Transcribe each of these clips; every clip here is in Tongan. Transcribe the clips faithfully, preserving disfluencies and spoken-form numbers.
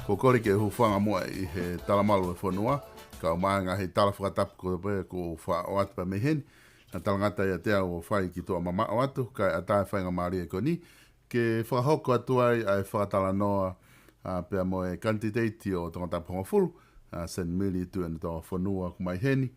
Ko e kole ke u hūfanga muʻa ʻi he talamalu ʻo e fonua, kae ʻumaʻā e ngaahi tala fakatapu ko ē pē kuo u faʻa ʻoatu pē mei heni. Naʻe talangata ʻiate au ʻo fai ki tuʻa mamaʻo atu, kae ʻatā e faingamālie ko eni ke fakahoko atu ai ʻa e fakatalanoa, ā, pea mo e kanititeiti ʻo Tongatapu hongofulu, ā, Senimili Tuʻiʻonetoa Fonua ʻoku mai heni,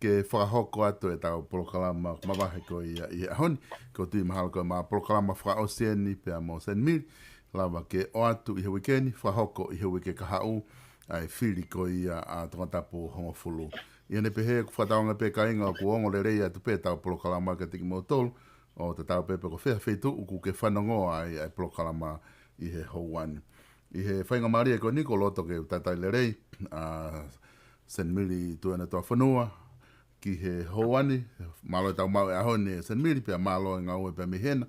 ke fakahoko atu ʻetau polokalama mavahe ko ia ʻi he ʻaho ni. Ko e tui mahalo ko e ʻema polokalama fakaʻosi eni pea mo Senimili, lava ke ʻoatu ʻi he uike ni, fakahoko ʻi he uike kahaʻu, ʻa e fili ko ia ʻa Tongatapu hongofulu. ʻI heʻene pehē, ʻoku fakatauange pē kāinga ʻoku ongo lelei atu pē ʻetau polokalama kiate kimoutolu, ʻo tatau pē pe ko fē ha feituʻu ʻoku ke fanongo ai ʻa e polokalama ʻi he houa ni. ʻI he faingamālie ko eni ʻoku ou loto ke u talitali lelei ʻa Senimili Tuʻiʻonetoa Fonua ki he houa ni. Mālō e tau maʻu e ʻaho ni ʻe Senimili, pea mālō e ngāue pē mei hena.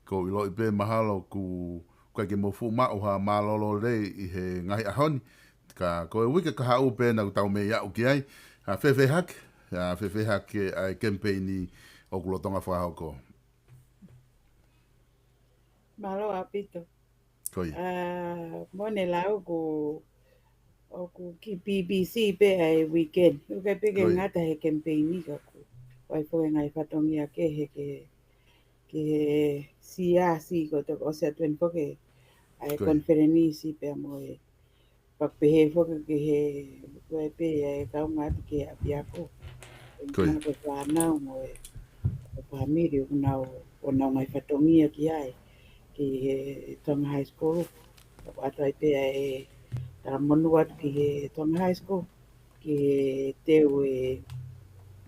ʻOku ou ʻiloʻi pē mahalo ʻoku ʻikai ke mou fuʻu maʻu ha mālōlō lelei ʻi he ngaahi ʻaho ni. Ka ko e uike kahaʻu pē naʻa tau mei aʻu ki ai. ʻA, fēfē hake, ʻa, fēfē hake ʻa e kemipeini ʻoku lolotonga fakahoko? Mālō ʻaupito. Ko ia. ʻA, mo ʻene lau ʻoku, ʻoku ki B B C pē ʻa e weekend. ʻOku ʻikai pē ke Ko ia. ngata he kemipeini ka ʻoku ʻi ai foki e ngaahi fatongia kehe ke, ke he C R C ko e toko ʻosi atu eni foki ʻa e Ko ia. konifelenisi pea mo e pea pehē foki ki he, ko e pē ʻa e kaungā atu ki he ʻapiako. Ko ia. Ko e fānau mo e, mo e fāmili ʻoku nau, ʻoku nau ngaahi fatongia ki ai, ki he Tonga High School. ʻOatu ai pē ʻa e talamonū atu ki he Tonga High School, ki he teu e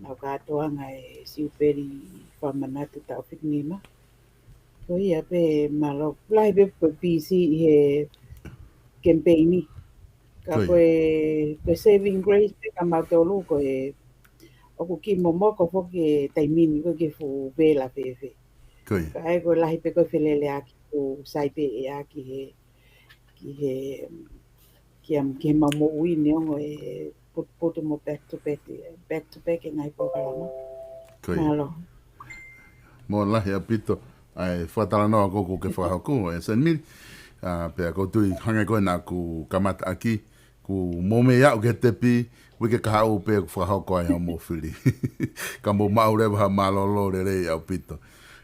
nau kātoanga e Siupeli Fakamanatu taʻu fitu nima. Ko ia pē mālō, lahi pē ko e busy ʻi he kemipeini. Ka Ko ia. ko e, ko e saving grace pē kia mautolu ko e, ʻoku kiʻi momoko foki e taimi ni, ʻoku ʻikai ke fuʻu vela fēfē. Ko ia. Ka ʻe ko e lahi pē ko e feleleʻaki ʻoku sai pē ʻe ʻaki he, ki he, ki am-, ki he mau moʻui neongo e putuputu mo back to back, back to back e ngaahi polokalama. Ko ia. Mālō. Mālō lahi ʻaupito ʻa e fakatalanoa ko ē ʻoku ke fakahoko ʻe Senimili. ʻA, pea ʻoku ou tui hangē ko ē naʻa ku kamata ʻaki, ʻoku mou mei aʻu ki he tepi, uike kahaʻu pē ʻoku fakahoko ai hoʻomou fili. Ka mou maʻu leva ha mālōlō lelei ʻaupito.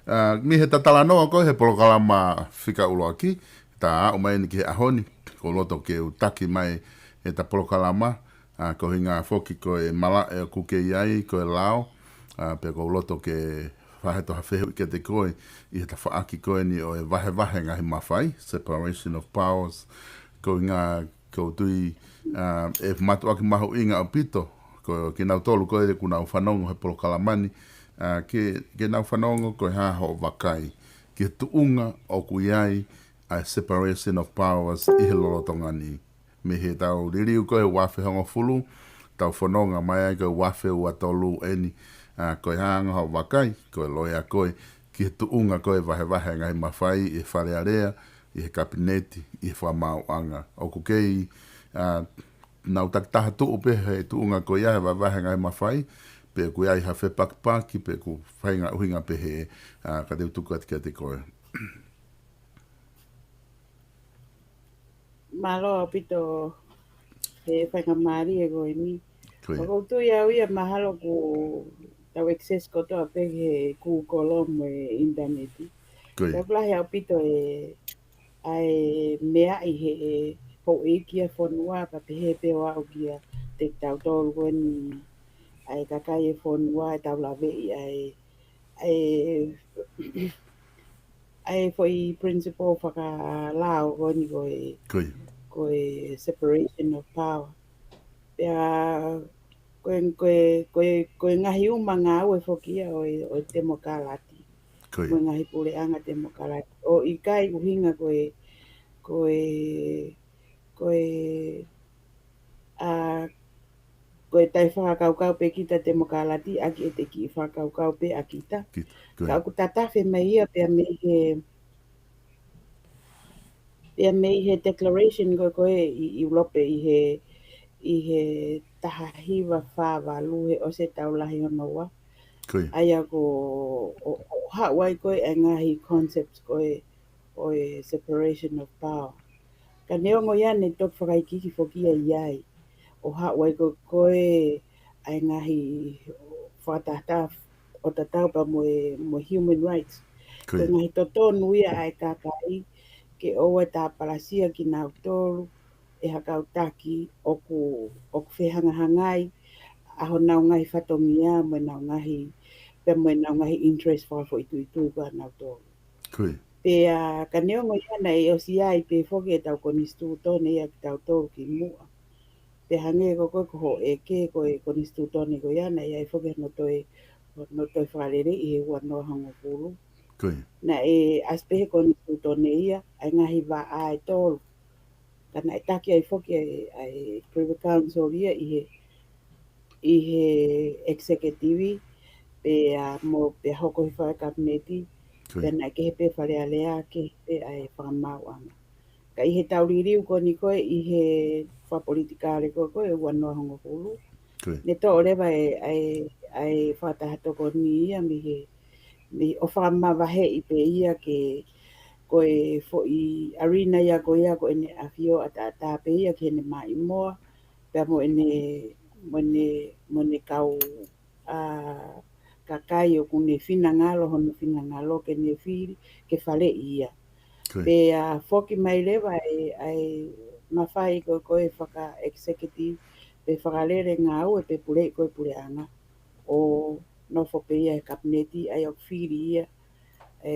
ʻA, mei he talanoa ko ē he polokalama fika ʻuluaki, ta aʻu mai eni ki he ʻaho ni, ʻoku ou loto ke u taki mai ʻeta polokalama, ʻa, ko e ʻuhinga foki ko e malaʻe ʻoku ke ʻi ai, ko e lao, ʻa, pea ʻoku ou loto ke fakahoko ha fehuʻi kiate koe ʻi he tafaʻaki ko eni ʻo e vahevahe ngaahi mafai, separation of powers, ko e ʻuhinga ʻoku ou tui, ʻa, ʻe mātuʻaki mahuʻinga ʻaupito, ko kinautolu ko ē ʻoku nau fanongo he polokalama ni, ʻa, ke, ke nau fanongo ko e hā hoʻo vakai ki he tuʻunga ʻoku ʻi ai ʻa e separation of powers ʻi he lolotonga ni. Mei heʻetau liliu ko ē ʻi he uaafe hongofulu, tau fononga mai ai ko e uaafe ua tolu eni, ʻa, ko e hā ange hoʻo vakai, ko e loea koe, ki he tuʻunga ko ē vahevahe ngaahi mafai ʻi he Fale Alea, ʻi he Kapineti, ʻi he Fakamaauʻanga. ʻOku kei, ʻa, nau takitaha tuʻu pē he tuʻunga ko ia he vahevahe ngaahi mafai, pe ʻoku ʻi ai ha fepakipaki, pe ʻoku faʻahinga ʻuhinga pehē, ʻa, ka te u tuku atu kiate koe. Mālō ʻaupito he faingamālie ko eni. Ko ia. ʻOku ou tui au ia mahalo ʻoku tau access kotoa pē he Google mo e ʻinitaneti. Ko ia. Ka ʻoku lahi ʻaupito e, ʻa e meʻa ʻi he houʻeiki ʻa e fonua, pea pehē pē ʻo aʻu kia kitautolu ko eni ʻa e kakai e fonua ʻetau laveʻi ʻa e, ʻa e ʻa e foʻi principle fakalao ko eni ko e, Ko ia. ko e separation of power. Pea ko e, ko e, ko e, ko e ngaahi uma ngāue foki ia ʻo e, ʻo e temokalati. Ko ia. Mo e ngaahi puleʻanga temokalati. ʻOku ʻikai ʻuhinga ko e, ko e, ko e, ʻa, ko e taʻefakakaukau pē kita temokalati ʻaki ʻete kiʻi fakakaukau pē ʻa kita. Kita, ko ia. Ka ʻoku tatafe mai ia pea mei he, pea mei he declaration ko ē ko ē ʻi, ʻi ʻIulope ʻi he, ʻi he taha hiva fā valu he ʻosi e Tau Lahi hono ua. Ko ia. ʻA ia ko, ʻo, ʻo haʻu ai ko ē e ngaahi concepts ko ē ʻo e separation of power. Ka neongo ia naʻe toki fakaikiiki foki ia ʻi ai. ʻO haʻu ai ko ē ʻa e ngaahi fakataha ʻo tatau pea mo e, mo e human rights. Ko e ngaahi totonu ia ʻa e kakai ke ʻoua ʻe tāpalasia kinautolu ʻe ha kau taki ʻoku, ʻoku fehangahangai ʻa honau ngaahi fatongia mo ʻenau ngaahi, pea mo ʻenau ngaahi interest fakafoʻituitui ko ē ʻanautolu. Pea ka neongo ia naʻe ʻosi ʻi ai pē foki ʻetau konisitūtone ia kitautolu kimuʻa. Pea hangē ko ē ko hoʻo ʻeke ko e konisitūtone ko ia naʻe ʻi ai foki hono toe, hono toe fakalele ʻi he ua noa hongofulu. Naʻe ʻasi pē he konisitūtone ia ʻa e ngaahi vaʻa ʻe tolu. Ka naʻe taki ai foki ʻa e, ʻa e Privy Council ia ʻi he, ʻi he executive, pea mo, pea hoko he fale kapineti, pea naʻe kehe pē Fale Alea, kehe pē ʻa e fakamaauʻanga. Ka ʻi heʻetau liliu ko eni ko ē ʻi he fakapolitikale ko ē, ko ē ua noa hongofulu, ne toʻo leva ʻa e, ʻa e, ʻa e fakataha tokoni ia mei he, mei ʻo fakamavaheʻi pē ia ke, ko e foʻi arena ia ko ia ko ʻene ʻafio ʻataʻatā pē ia ki heʻene maʻimoa, pea mo ʻene, mo ʻene, mo ʻene kau, ʻa, kakai ʻoku ne finangalo, hono finangalo ke ne fili, ke faleʻi ia. Pea foki mai leva ʻa e, ʻa e mafai ko ē, ko ē faka-executive, pe fakalele ngāue pe puleʻi ko ē puleʻanga. ʻO nofo pē ia he kapineti ʻa ia ʻoku fili ia ʻe,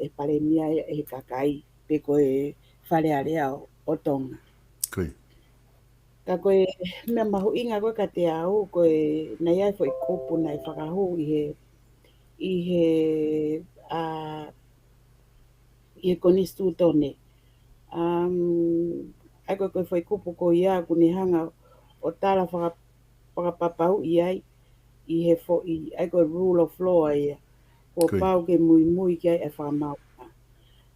ʻe palēmia ia ʻe he kakai, pe ko e Fale Alea ʻo, ʻo Tonga. Ka ko e meʻa mahuʻinga ko ē kiate au, ko e naʻe ʻi ai foʻi kupu naʻe fakahū ʻi he, ʻi he, ʻa, ʻi he konisitūtone. Um, ʻa ia ko e, ko e foʻi kupu ko ia ʻoku ne hanga ʻo tala faka-, fakapapauʻi ai ʻi he foʻi, ʻa ia ko e rule of law ia. Kuo pau ke muimui ki ai ʻa e fakamaauʻanga.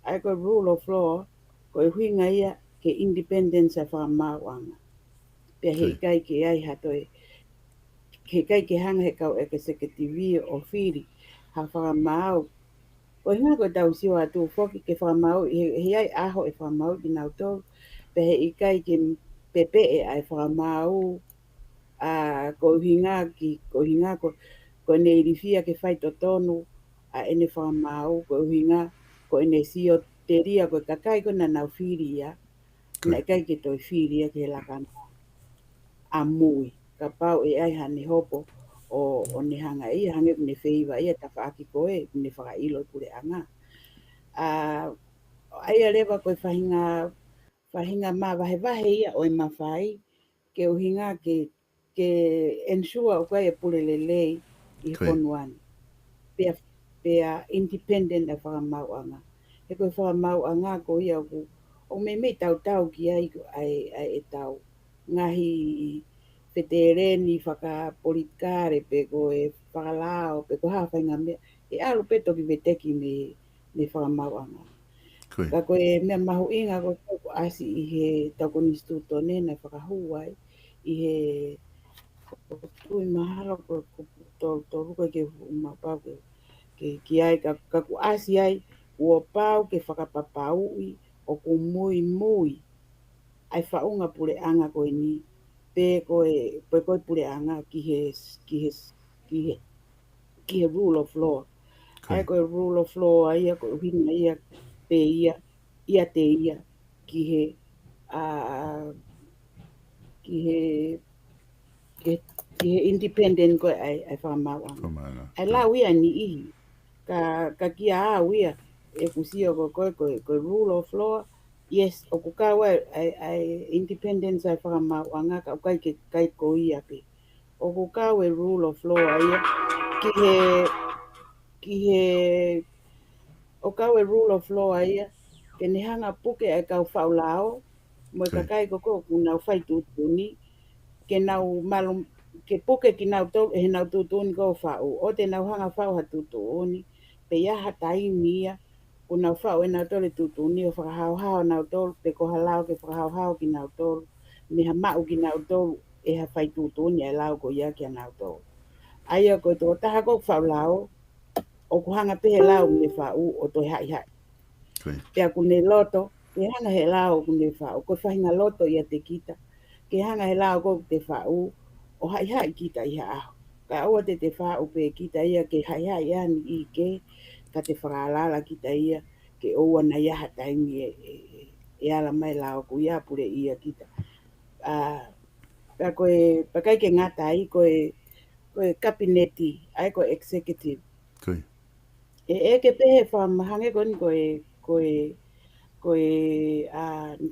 ʻA ia ko e rule of law, ko e ʻuhinga ia ke independence ʻa e fakamaauʻanga. Pea heʻikai ke ʻi ai ha toe, heʻikai ke hanga he kau executive ʻo fili ha fakamaau. Ko e ʻuhinga ko ʻetau sio atu foki ke fakamaau, he, he ʻi ai ʻaho ʻe fakamaau kinautolu, pea heʻikai ke pepeʻe ʻa e fakamaau, ʻa, ko e ʻuhinga ki, ko e ʻuhinga ko, ko ʻene ilifia ke faitotonu ʻa ʻene fakamaau, ko e ʻuhinga ko ʻene sio telia ko e kakai ko ē naʻa nau fili ia, naʻe ʻikai ke toe fili ia ki he lakanga ʻamui. Kapau ʻe ʻi ai haʻane hopo ʻo, ʻo ne hanga ia, hangē ʻoku ne feiva ia tafaʻaki ko ē ʻoku ne fakaʻilo ʻe he puleʻanga. ʻA, ʻa ia leva ko e faʻahinga, faʻahinga mavahevahe ia ʻo e mafai, ke ʻuhinga ke, ke ensure ʻoku ʻi ai e pule lelei ʻi he fonua ni. Pea, pea independent ʻa e fakamaauʻanga. He ko e fakamaauʻanga ko ia ʻoku, ʻoku meimei tautau ki ai ko ē ʻa e, ʻa e ʻetau ngaahi feteleni fakapolitikale pe ko e fakalao pe ko ha faʻahinga meʻa. ʻE ʻalu pē toki veteki mei, mei he fakamaauʻanga. Ka ko e meʻa mahuʻinga ko ē ʻoku ʻasi ʻi heʻetau konisitūtone naʻe fakahū ai, ʻi he, ʻoku ou tui mahalo ko e kupu tolu tolu ko ē ke u maʻu pau ke, ke, ki ai ka, ka ʻoku ʻasi ai, kuo pau ke fakapapauʻi ʻoku muimui ʻa e faʻunga puleʻanga ko eni, pe ko e, pe ko e puleʻanga ki he, ki he, ki he, ki he rule of law. ʻA ia ko e rule of law ʻa ia ko e ʻuhinga ia pē ia, ʻiate ia ki he, ʻa, ki he, ki he, ki he independent ko ē ʻa e, ʻa e fakamaauʻanga. ʻA e lau ia ʻa e niʻihi. Ka, ka kia au ia, ʻeku sio ko ē, ko e, ko e, ko e rule of law, yes, ʻoku kau ai ʻa e, ʻa e independence ʻa e fakamaauʻanga, ka ʻoku ʻikai ke, ʻikai ko ia pē. ʻOku kau e rule of law ʻa ia ki he, ki he, ʻoku kau e rule of law ʻa ia ke ne hanga puke ʻa e kau faʻu lao mo e kakai ko ē ʻoku nau fai tuʻutuʻuni, ke nau malu, ke puke kinautolu ʻe heʻenau tuʻutuʻuni ko ē ʻo faʻu, ʻoua te nau hanga faʻu ha tuʻutuʻuni, pea ʻi ai ha taimi ia ʻoku nau faʻu ʻe nautolu e tuʻutuʻuni ʻo fakahaohaoa nautolu, pe ko ha lao ke fakahaohaoa kinautolu, mei ha maʻu kinautolu ʻe ha fai tuʻutuʻuni ʻa e lao ko ia kia nautolu. ʻA ia ko e tokotaha ko ē ʻoku faʻu lao, ʻoku hanga pē he lao ʻoku ne faʻu ʻo toe haʻihaʻi. Pea ʻoku ne loto ke hanga he lao ʻoku ne faʻu, ko e faʻahinga loto ʻiate kita, ke hanga he lao ʻoku te faʻu, ʻo haʻihaʻi kita ʻi ha ʻaho. Kae ʻoua te te faʻu pē kita ia ke haʻihaʻi ʻa e niʻihi kehe, ka te fakaalaala kita ia, ke ʻoua naʻa ʻi ai ha taimi ʻe, ʻe, ʻe ala mai e lao ʻoku ʻi ai pule ia kita. ʻA, ka ko e, pea ʻikai ke ngata ai, ko e, ko e kapineti, ʻa ia ko e executive. Ko ia. ʻE, ʻe ʻeke pē he fakamahanga ko eni ko e, ko e, ko e, ʻa,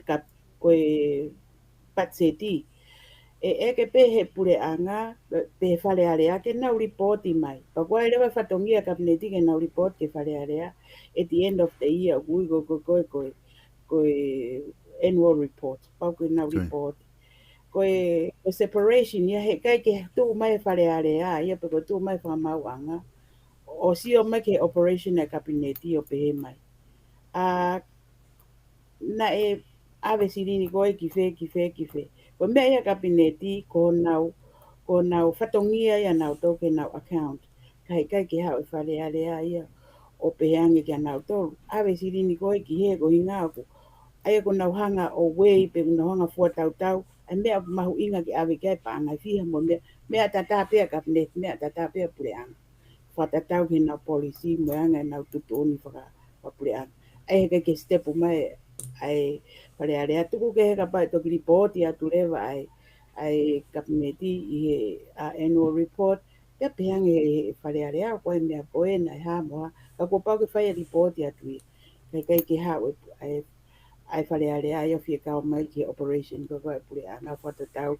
ka, ko e patiseti. ʻE, ʻe ʻeke pē he puleʻanga, pē he Fale Alea ke nau lipooti mai. Pea ko e leva fatongia kapineti ke nau lipooti ki he Fale Alea. At the end of the year, ʻoku ui ko, ko, ko, ko, ko e annual report. Pau ke nau Ko ia. lipooti. Ko e, ko e separation ia he ʻikai ke tuʻu mai e Fale Alea, ia pe ko e tuʻu mai e Fakamaauʻanga. ʻO sio mai ki he operation ʻa e kapineti ʻo pehē mai. ʻA, naʻe ʻave silini ko ē ki fē, ki fē, ki fē. Ko e meʻa ia kapineti, ko honau, ko honau fatongia ia ʻanautolu ki heʻenau account. Ka ʻikai ke haʻu e Fale Alea ia ʻo pehē ange kia nautolu, ʻave silini ko ē ki hē, ko e ʻuhinga ʻoku, ʻa ia ʻoku nau hanga ʻo ueʻi pe ʻoku nau hanga fuatautau ʻa e meʻa ʻoku mahuʻinga ke ʻave ki ai e paʻanga ʻe fiha mo e meʻa, meʻa tatau pē ʻa e kapineti, meʻa tatau pē ʻa e puleʻanga. Fakatatau ki heʻenau policy mo e anga ʻenau tuʻutuʻuni faka-, fakapuleʻanga. ʻA ia he ʻikai ke step mai ʻa e Fale Alea, tuku kehe kapau ʻe toki lipooti atu leva ʻa e, ʻa e kapineti ʻi he, ʻa, annual report, pea pehē ange he, he Fale Alea, ko e meʻa ko ē naʻe hā mo hā, ka kuo pau ke fai e lipooti atu ia. Ka ʻikai ke haʻu e, ʻa e, ʻa e Fale Alea ia ʻo fie kau mai ki he operation ko ē ʻa e puleʻanga, fakatatau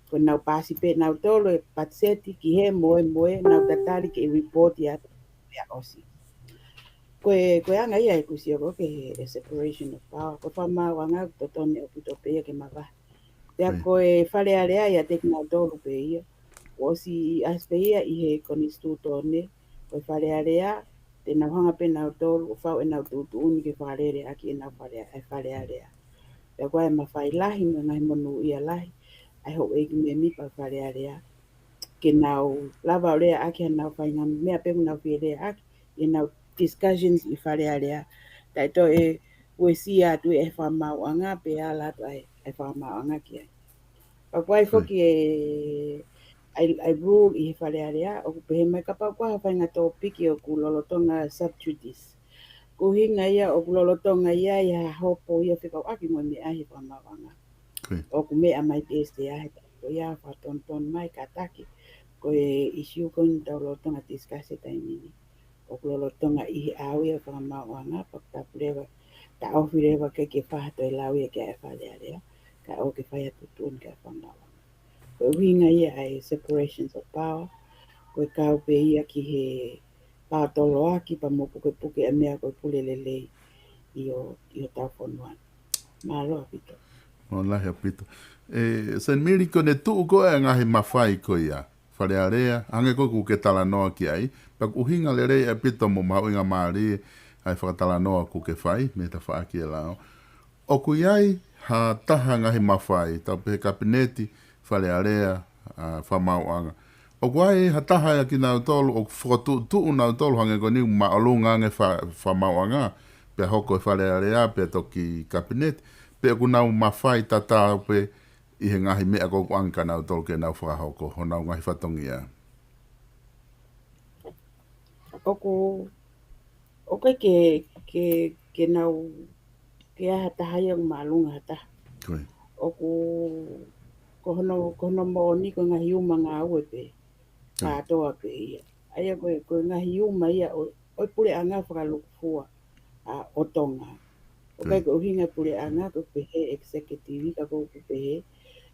ko ʻenau paasi pē nautolu e patiseti ki hē mo e mo e, nau tatali ke lipooti atu ia ʻosi. Ko e, ko e anga ia ʻeku sio ko ē ki he, he separation of power. Ko e Fakamaauʻanga ʻoku totonu ʻaupito pē ia ke mavahe. Pea Ko ia. ko e Fale Alea ia ʻiate kinautolu pē ia. ʻOsi ʻasi pē ia ʻi he konisitūtone, ko e Fale Alea, te nau hanga pē nautolu ʻo fai ʻenau tuʻutuʻuni ke fakalele ʻaki ʻenau Fale, ʻa e Fale Alea. Pea ko e mafai lahi mo e ngaahi monūʻia lahi ʻa e houʻeiki mēmipa ʻo e Fale Alea, ke nau lava ʻo lea ʻaki haʻanau faʻahinga meʻa pe ʻoku nau fie lea ʻaki, ʻi heʻenau discussions ʻi Fale Alea. Taʻe toe uesia atu ʻe he Fakamaauʻanga pe ala atu ʻa e, ʻa e Fakamaauʻanga ki ai. Pea ko e Ko ia. foki e, ʻa e, ʻa e rule ʻi he Fale Alea, ʻoku pehē mai kapau ko ha faʻahinga tōpiki ʻoku lolotonga sub judice. Ko e ʻuhinga ia ʻoku lolotonga ia ʻi ha hopo ia fekauʻaki mo e meʻa ʻi he Fakamaauʻanga. Ko ia. ʻOku meʻa mai pē ʻe he, ko ia fakatonutonu mai kātaki. Ko e issue ko eni ʻoku tau lolotonga discuss he taimi ni. ʻOku lolotonga ʻi he ʻao ia ʻo e Fakamaauʻanga, pea ʻoku tapu leva, taʻofi leva ke ke fai ha toe lau ia ki he Fale Alea, kae ʻoua ke fai ha tuʻutuʻuni ki he Fakamaauʻanga. Ko e ʻuhinga ia ʻa e separations of power, ko e kau pē ia ki he paotoloaki pea mo pukepuke ʻa e meʻa ko e pule lelei ʻi ho, ʻi hotau fonua ni. Mālō ʻaupito. Mālō lahi ʻaupito. ʻE, Saint Mary, ko ʻene tuʻu ko ē ʻa e ngaahi mafai ko ia Fale Alea, hangē ko ē ʻoku ke talanoa ki ai, pea ʻoku ʻuhinga lelei ʻaupito mo mahuʻinga mālie ʻa e fakatalanoa ʻoku ke fai, mei he tafaʻaki e lao. ʻOku ʻi ai ha taha ngaahi mafai, tau pehē kapineti, Fale Alea, ʻa, Fakamaauʻanga. ʻOku ʻi ai ha taha ia kinautolu, ʻoku fokotuʻutuʻu nautolu hangē ko eni ʻoku māʻolunga ange fa-, Fakamaauʻanga, pea hoko e Fale Alea, pea toki kapineti, pe ʻoku nau mafai tatau pē ʻi he ngaahi meʻa ko ē ʻoku ʻoange kia nautolu ke nau fakahoko honau ngaahi fatongia. ʻOku, ʻoku ʻikai ke, ke, ke nau, ke ʻi ai ha taha ia ʻoku māʻolunga ha taha. Ko ia. ʻOku, ko hono, ko hono moʻoni ko e ngaahi uma ngāue pē. Ko ia. Kātoa pē ia. ʻA ia ko e, ko e ngaahi uma ia ʻo, ʻo e puleʻanga fakalūkufua, ʻa, ʻo Tonga. ʻOku ʻikai Ko ia. ko e ʻuhinga e puleʻanga ko e pehē executive, ka ko ʻeku pehē,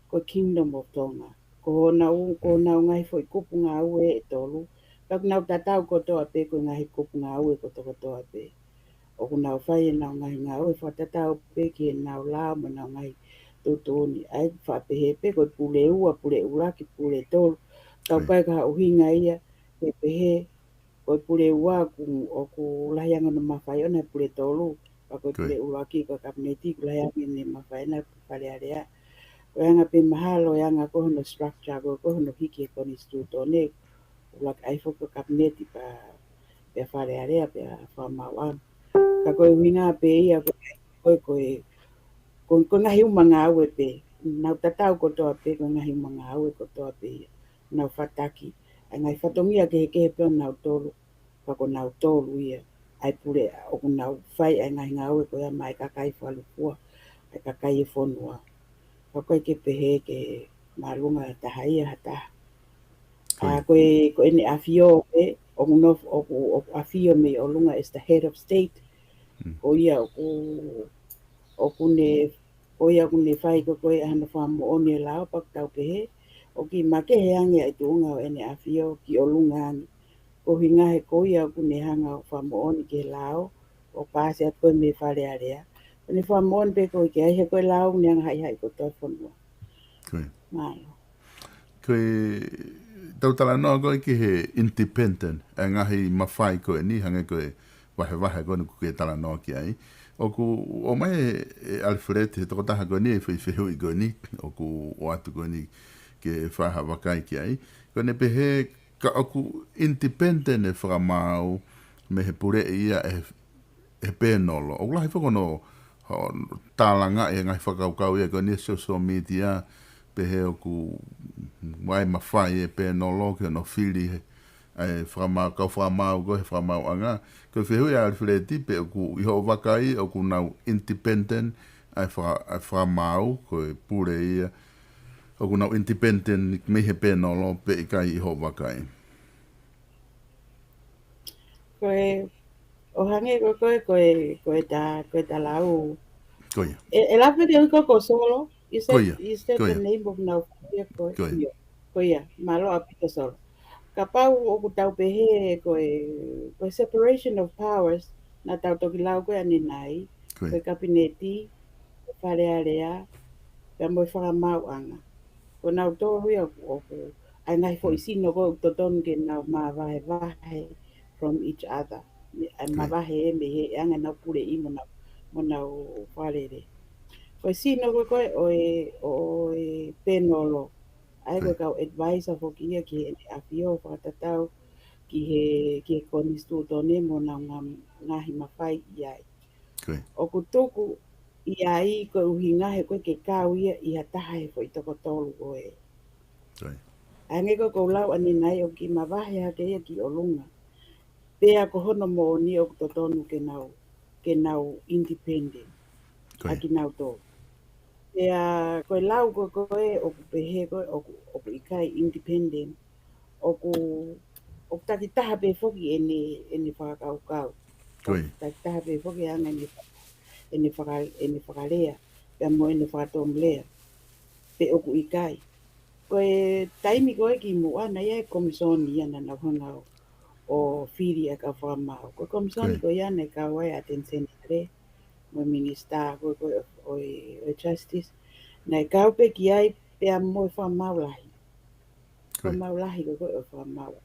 ko e Kingdom of Tonga. Ko honau, ko Mm. honau ngaahi foʻi kupu ngāue ʻe tolu. Pea ʻoku nau tatau kotoa pē ko e ngaahi kupu ngāue kotokotoa pē. ʻOku nau fai ʻenau ngaahi ngāue fakatatau pē ki heʻenau lao mo ʻenau ngaahi tuʻutuʻuni. ʻA ia ʻoku faʻa pehē pē ko e pule ua, pule ʻuluaki, pule tolu. Ka ʻoku Ko ia. ʻikai ko ha ʻuhinga ia, ke pehē, ko e pule ua ʻoku, ʻoku lahi ange hono mafai ʻona he pule tolu, pea ko e Ko ia. pule ʻuluaki ko e kapineti ʻoku lahi ange ʻene mafai ʻona he Fale Alea. Ko e anga pē mahalo, e anga ko hono structure, ko, ko hono hiki he konisitūtone, ʻuluaki ʻai foki ko e kapineti pea, pea Fale Alea, pea Fakamaauʻanga. Ka ko e ʻuhinga pē ia ko e, ko e, ko e ko e ngaahi uma ngāue pē, nau tatau kotoa pē, ko e ngaahi uma ngāue kotoa pē ia. Nau fataki ʻa e ngaahi fatongia kehekehe pē ʻo nautolu, ka ko nautolu ia ʻa e pule ʻoku nau fai ʻa e ngaahi ngāue ko ia maʻa e kakai fakalūkufua, ʻa e kakai e fonua. Ka ʻoku ʻikai ke pehē ke māʻolunga taha ia ha taha. ʻA, ko e, ko ʻEne ʻAfio pē, ʻoku nofo, ʻoku, ʻoku ʻafio mei ʻolunga as the head of state. Ko ia ʻoku, ʻoku ne, ko ia ʻoku ne fai ko ē ʻa hono fakamoʻoni e lao, pea ʻoku tau pehē ʻoku kiʻi makehe ange ʻa e tuʻunga ʻo ʻEne ʻAfio ki ʻolunga ange. Ko e ʻuhinga he ko ia ʻoku ne hanga ʻo fakamoʻoni ki he lao, ʻo paasi atu ko ē mei Fale Alea. ʻOku ne fakamoʻoni pē ko ē ki ai he ko e lao ʻoku ne hanga ʻo haʻihaʻi kotoa e fonua. Mālō. Ko e tau talanoa ko ē ki he independent, ʻa e ngaahi mafai ko eni, hangē ko e vahevahe ko eni ʻoku ke talanoa ki ai. ʻOku ʻomai ʻe, ʻe Alfred, he tokotaha ko eni, ʻa e foʻi fehuʻi ko eni ʻoku ʻoatu ko eni ke fai ha vakai ki ai. Ko ʻene pehē ka ʻoku independent e fakamaau mei he puleʻi ia ʻe he pēnolo. ʻOku lahi foki hono, hono tālangaʻi e ngaahi fakakaukau ia ko eni he social media, pehē ʻoku ʻomai mafai e pēnolo ki hono fili he, ʻa e fakamaau, kau fakamaau ko ē he fakamaauʻanga. Ko e fehuʻi ʻa Alfred pe ʻoku ʻi hoʻo vakai ʻoku nau independent ʻa e faka-, ʻa e fakamaau, ko e pule ia, ʻoku nau independent mei he pēnolo pe ʻikai ʻi hoʻo vakai. Ko e, ʻo hangē ko e, ko e, ko e, ko e ta, ko e ta lau. Ko ia. E, e lava ke ui ko, ko Solo. You said, you said the name of nau. Ko ia. Ko ia, mālō ʻaupito Solo. Kapau ʻoku tau pehē ko e, ko e separation of powers, naʻa tau toki lau ko ē ʻanenai, ko e kapineti, ko e Fale Alea, pea mo e fakamaauʻanga. Ko nautolu ia ʻoku, ʻoku ʻa e ngaahi foʻi sino ko ē ʻoku totonu ke nau mavahevahe from each other. ʻA e mavahe ē mei he anga ʻenau puleʻi mo nau, mo nau fakalele. Ko e sino ko ē ko ē ʻo e, ʻo e pēnolo. ʻA ia ko e kau advisor foki ia ki heʻene ʻAfio fakatatau ki he, ki he konisitūtone mo honau ngā-, ngaahi mafai ʻi ai. ʻOku tuku ʻi ai ko e ʻuhinga he ʻoku ʻikai ke kau ia ʻi ha taha he foʻi toko tolu ko ē. ʻA ia hangē ko ʻeku lau ʻanenai ʻoku kiʻi mavahe hake ia ki ʻolunga. Pea ko hono moʻoni ʻoku totonu ke nau, ke nau independent. ʻA kinautolu. Pea ko e lau ko ē ko ē ʻoku pehē ko ē ʻoku, ʻoku ʻikai independent. ʻOku, ʻoku takitaha pē foki ʻene, ʻene fakakaukau. ʻOku takitaha pē foki ʻa ʻene, ʻene faka-, ʻene fakalea, pea mo ʻene fakatomolea. Pe ʻoku ʻikai. Ko e taimi ko ē kimuʻa naʻe ʻi ai e komisoni ia naʻa nau hanga ʻo, ʻo fili ʻa e kau fakamaau. Ko e komisoni ko ia naʻe kau ai ʻa Ateni Seniale, mo e minisitā ko ē, ko ē ʻo, ʻo e, ʻo e justice. Naʻe kau pē ki ai pea mo e fakamaau lahi. Fakamaau lahi ko ē ʻo e fakamaau.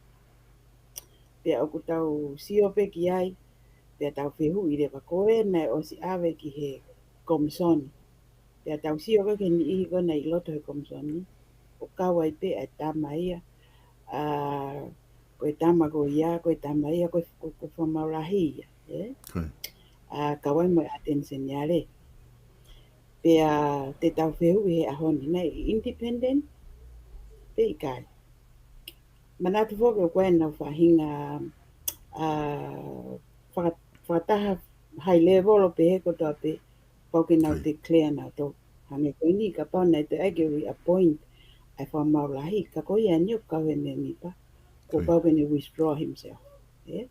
Pea ʻoku tau sio pē ki ai, pea tau fehuʻi leva ko ē naʻe ʻosi ʻave ki he komisoni. Pea tau sio ko ē ki he niʻihi ko ē naʻe ʻi loto he komisoni, ʻo kau ai pē ʻa e tama ia, ʻa, ko e tama ko ia, ko e tama ia, ko e, ko e, ko e fakamaau lahi ia, ē? ʻA, kau ai mo e Ateni Seniale. Pea te tau fehuʻi he ʻaho ni, naʻe independent pe ʻikai. Manatu foki ʻoku ʻi ai ʻenau faʻahinga, ʻa, faka-, fakataha high level ʻo pehē kotoa pē, pau ke nau declare nautolu. Hangē ko eni kapau naʻe toe ʻai ke reappoint ʻa e fakamaau lahi, ka ko ia eni ʻoku kau he mēmipa, kuo pau ke ne withdraw himself. Ē?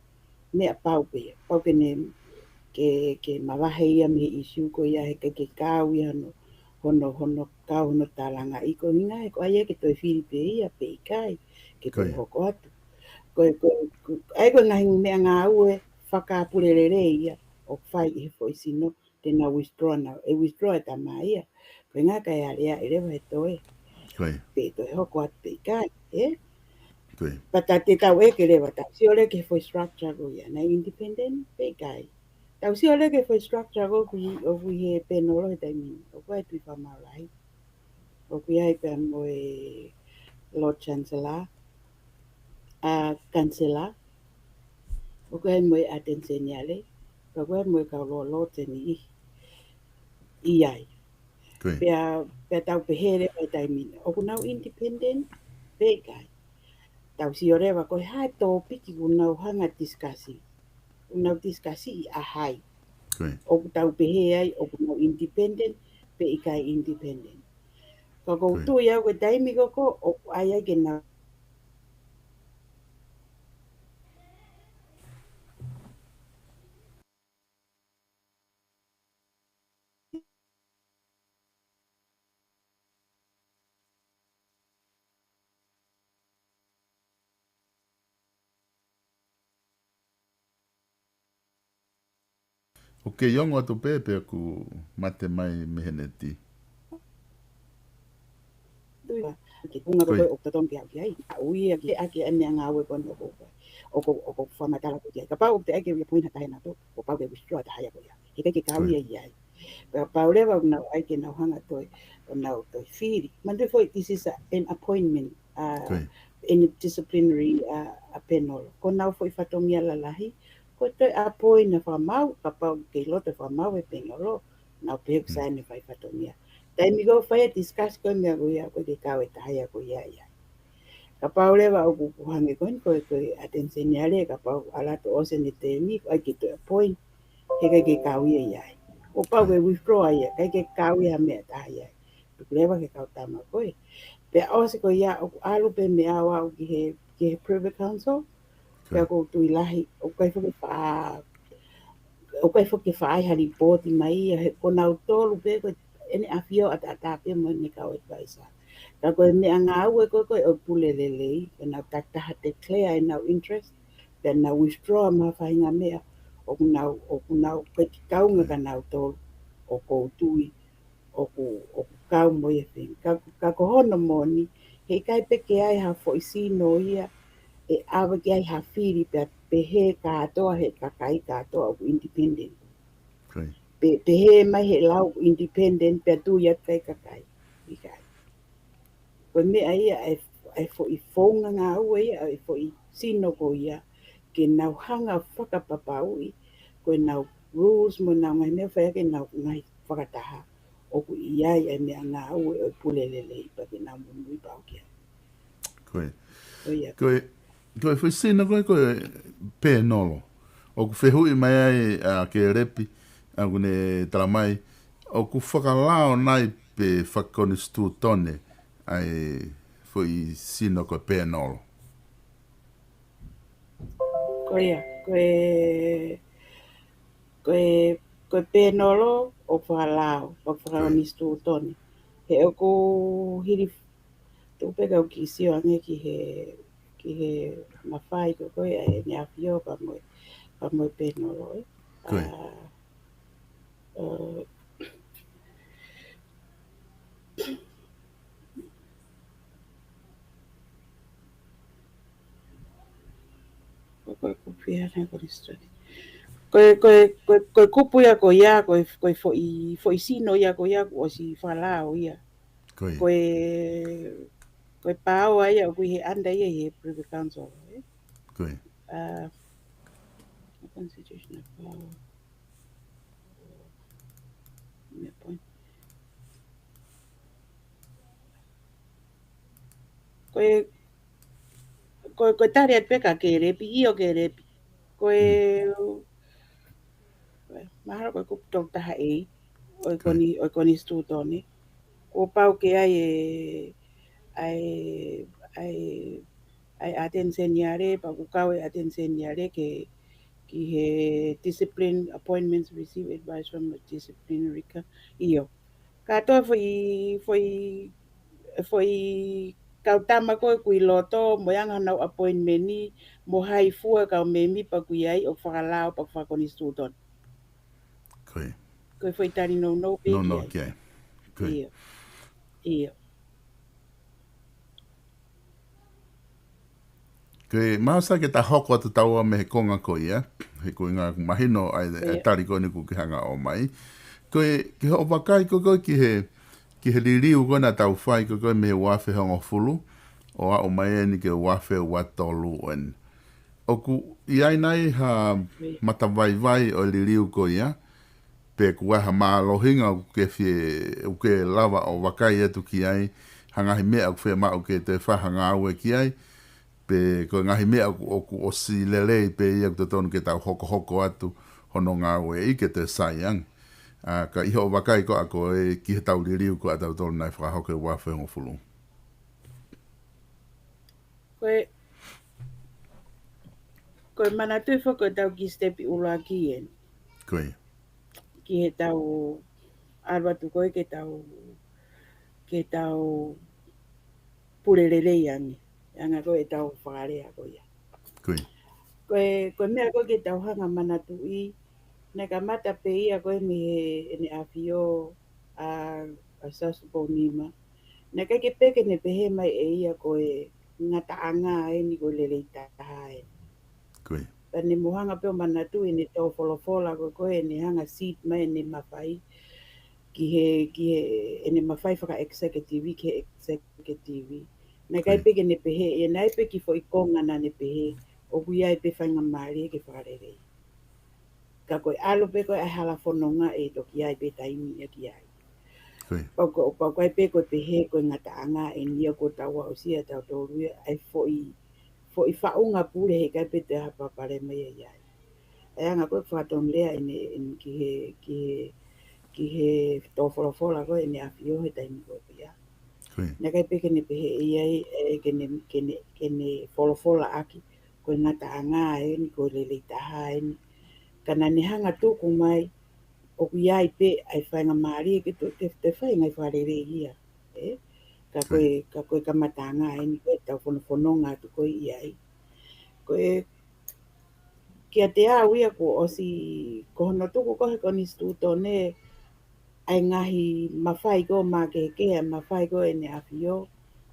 Meʻa pau pē ia, pau ke ne, ke, ke mavahe ia mei he ʻīsiu ko ia he ʻikai ke kau ia hono, hono, hono kau hono tālangaʻi ko e ʻuhinga he ko e ʻai ia ke toe fili pē ia pe ʻikai, ke toe hoko atu. Ko e, ko e, ko e, ʻa ia ko e ngaahi meʻangāue fakapulelelei ia ʻoku fai ʻi he foʻi sino, te nau withdraw nau, ʻe withdraw e tama ia. Ko e ʻuhinga ka e aleaʻi leva he toe. Pe toe hoko atu pe ʻikai, ē? Pea te tau ʻeke leva, tau sio leva ki he foʻi structure ko ia, naʻe independent pe ʻikai. Tau sio leva ki he foʻi structure ko ē ʻoku ʻi, ʻoku ʻi he pēnolo he taimi ni, ʻoku ʻi ai e tuʻi fakamaau lahi. ʻOku ʻi ai pea mo e Lord Chancellor, ʻa, Kanisela, ʻoku ʻi ai mo e Ateni Seniale, pea ʻoku ʻi ai mo e kau lōloto ʻe niʻihi ʻi ai. Pea, pea tau pehē leva he taimi ni, ʻoku nau independent pe ʻikai. Tau sio leva ko e hā e tōpiki ʻoku nau hanga ʻo tisikasi. ʻOku nau tisikasi ʻi ha hā. ʻOku tau pehē ai ʻoku nau independent pe ʻikai independent. Ka ʻoku ou tui au ko e taimi ko ē ʻoku ʻai ai ke nau ʻOku kei ongo atu pē pe ʻoku mate mai mei he neti. Tui ʻa, ke kunga ko ē ʻoku totonu ke aʻu ki ai. ʻA ui ia ke ake ʻa e meʻangāue ko ē ʻoku, ʻoku, ʻoku fakamatala ko ē ki ai. Kapau ʻoku teʻeki ke ui point ha taha ʻe nautolu, kuo pau ke withdraw ʻa e taha ia ko ia. He ʻikai ke kau ia ʻi ai. Pea kapau leva ʻoku nau ʻai ke nau hanga ʻo toe, ʻo nau toe fili. Manatuʻi foʻi, this is a, an appointment, uh, in a disciplinary, uh, a panel. Ko honau foʻi fatongia lalahi, ko e toe appoint ʻa e fakamaau, kapau ʻoku kei loto e fakamaau ʻe he panel, nau pehē ʻoku sai ʻene fai fatongia. Taimi ko ē ʻoku fai ai e discuss ko e meʻa ko ia, ʻoku ʻikai ke kau e taha ia ko ia ia. Kapau leva ʻoku, ʻoku hangē ko eni ko e, ko e ʻAteni Seniale, kapau ʻalu atu ʻo ʻosi ʻene tēmi, ʻoku ʻai ke toe appoint, he ʻikai ke kau ia ʻi ai. Kuo pau ke withdraw ia, ʻikai ke kau ia ha meʻa ʻe taha ia. Tuku leva ki he kau tama ko ē. Pea ʻosi ko ia ʻoku ʻalu pē meʻa ʻo aʻu ki he, ki he Privy Council, pea ʻoku ou tui lahi, ʻoku ʻikai foki ke fa-, ʻoku ʻikai foki ke fai ha lipooti mai ia, he ko nautolu pē ko ʻene ʻafio ʻataʻatā pē mo ʻene kau advisor. Ka ko e meʻangāue ko ē ko ē ʻo e pule lelei, ko ʻenau takitaha declare ʻenau interest, pea nau withdraw mo ha faʻahinga meʻa, ʻoku nau, ʻoku nau, ʻikai ke kaunga kia nautolu, ʻoku ou tui, ʻoku, ʻoku kau mo ia feng. Ka, ka ko hono moʻoni, he ʻikai pē ke ʻi ai ha foʻi sino ia, ʻe ʻave ki ai ha fili pea pehē kātoa he kakai kātoa ʻoku independent. Pe, pehē mai he lau independent pea tui atu ki ai e kakai. ʻIkai. Ko e meʻa ia ʻa e, ʻa e foʻi founga ngāue ia, ʻa e foʻi sino ko ia, ke nau hanga ʻo fakapapauʻi, ko ʻenau rules mo ʻenau ngaahi meʻa fai ʻaki ʻenau ngaahi fakataha. ʻOku ʻi ai ʻa e meʻangāue ʻo e pule lelei pea ke nau monūʻia pau ki ai. Ko e, ko e, ko e foʻi sino ko ē, ko e pēnolo. ʻOku fehuʻi mai ai ʻa Kelepi, ʻa ʻoku ne tala mai, ʻoku fakalao nai pe fakakonisitūtone ʻa e foʻi sino ko e pēnolo. Ko ia, ko e, ko e, ko e pēnolo ʻoku fakalao, ʻoku fakakonisitūtone. He ʻoku hili, tuku pē kau kiʻi sio ange ki he, ki he mafai ko ē ʻa ʻEne ʻAfio pea mo e, pea mo e pēnolo, ē. Ko e. ʻA, ʻa, Ko e, ko e kupu ia ko e study. Ko e, ko e, ko e, ko e kupu ia ko ia, ko e, ko e foʻi, foʻi sino ia ko ia, kuo ʻosi fakalao ia. Ko e, ko e pāoa ia ʻoku ʻi he under ia ʻi he Privy Council, ē? Ko e. ʻA, constitutional power. Meʻa point. Ko e, ko e, ko e tali atu pē kia Kelepi, ʻio Kelepi. Ko e, mahalo ko e kupu tolu taha A, ʻo e koni-, ʻo e konisitūtone. Kuo pau ke ʻi ai e, ʻa e, ʻa e, ʻa e ʻAteni Seniale, pea ʻoku kau e ʻAteni Seniale ke, ki he discipline appointments, receive advice from the disciplinary co-, ʻio. Kātoa foʻi, foʻi, foʻi kau tama ko ē ʻoku ʻi loto, mo e anga honau appointment ni, mo hai fua kau mēmipa ʻoku ʻi ai, ʻoku fakalao, pea ʻoku fakakonisitūtone. Ko e. Ko e foʻi tali nounou pē ki ai. Nounou ki ai. Ko e. ʻIo. ʻIo. Ko e, mahalo sai ke ta hoko atu taua mei he konga ko ia, he ko e ngaahi mahino ʻa e, ʻa e tali ko eni ʻoku ke hanga ʻo ʻomai. Ko e, ki hoʻo vakai ko ē ki he, ki he liliu ko ē naʻa tau fai ko ē mei he ua afe hongofulu, ʻo aʻu mai eni ki he ua afe ua tolu eni. ʻOku ʻi ai nai ha matavaivai ʻo e liliu ko ia, pe ko e hā e mālohinga ʻoku ke fie, ʻoku ke lava ʻo vakai atu ki ai, ha ngaahi meʻa ʻoku fiemaʻu ke te fai ha ngāue ki ai, pe ko e ngaahi meʻa ʻoku, ʻoku ʻosi lelei pē ia ʻoku totonu ke tau hokohoko atu hono ngāueʻi ke te sai ange. ʻA, ka ʻi hoʻo vakai ko ā ko ē ki heʻetau liliu ko ē ʻatautolu naʻe fakahoko he ua afe hongofulu. Ko e, ko e manatuʻi foki ko ʻetau kiʻi step ʻuluaki eni. Ko ia. Ki heʻetau ʻalu atu ko ē ke tau, ke tau pule lelei ange. Anga ko ē ʻetau fakalea ko ia. Ko ia. Ko e, ko e meʻa ko ē ke tau hanga manatuʻi, naʻe kamata pē ia ko ē mei he ʻEne ʻAfio ʻa, ʻa Siaosi Tupou Nima. Naʻe ʻikai ke pehē ke ne pehē mai ʻe ia ko e ngataʻanga eni ko e lelei taha eni. Ko ia. Pea ne mou hanga pē ʻo manatuʻi ʻene tō folofola ko ē, ko ē ʻene hanga seed mai ʻene mafai ki he, ki he, ʻene mafai faka-executive, ki he executive. Naʻe ʻikai Ko ia. pē ke ne pehē, ʻe naʻe pē kiʻi foʻi konga naʻa ne pehē, ʻoku ʻi ai pē faingamālie ke fakalelei. Ka ko e ʻalu pē ko ē ʻa e hala fononga ʻe toki ʻi ai pē taimi ia ki ai. Ko ia. Pau ko, pau ko ē pē ko e pehē ko e ngataʻanga eni ia ko ʻetau aʻusia ʻe tautolu ia ʻa e foʻi, foʻi faʻunga pule he ʻikai pē toe ha palopalema ia ʻi ai. ʻA e anga ko ē fakatonulea ʻene, ʻene ki he, ki he, ki he tō folofola ko ē ʻEne ʻAfio he taimi ko ia. Ko ia. Naʻe ʻikai pē ke ne pehē ʻe ia ʻe, ke ne, ke ne, ke ne folofola ʻaki ko e ngataʻanga eni, ko e lelei taha eni. Ka naʻa ne hanga tuku mai, ʻoku ʻi ai pē ʻa e faingamālie ke toe, toe, toe fai ngaahi fakalelei ia. ʻE? Ka ko e, Right. ka ko e kamataʻanga eni, ko ʻetau fonofononga atu ko ē ʻi ai. Ko e, kiate au ia kuo ʻosi, ko hono tuku ko ē he konisitūtone, ʻa e ngaahi mafai ko ē makehekehe, ʻa e mafai ko ē ʻEne ʻAfio,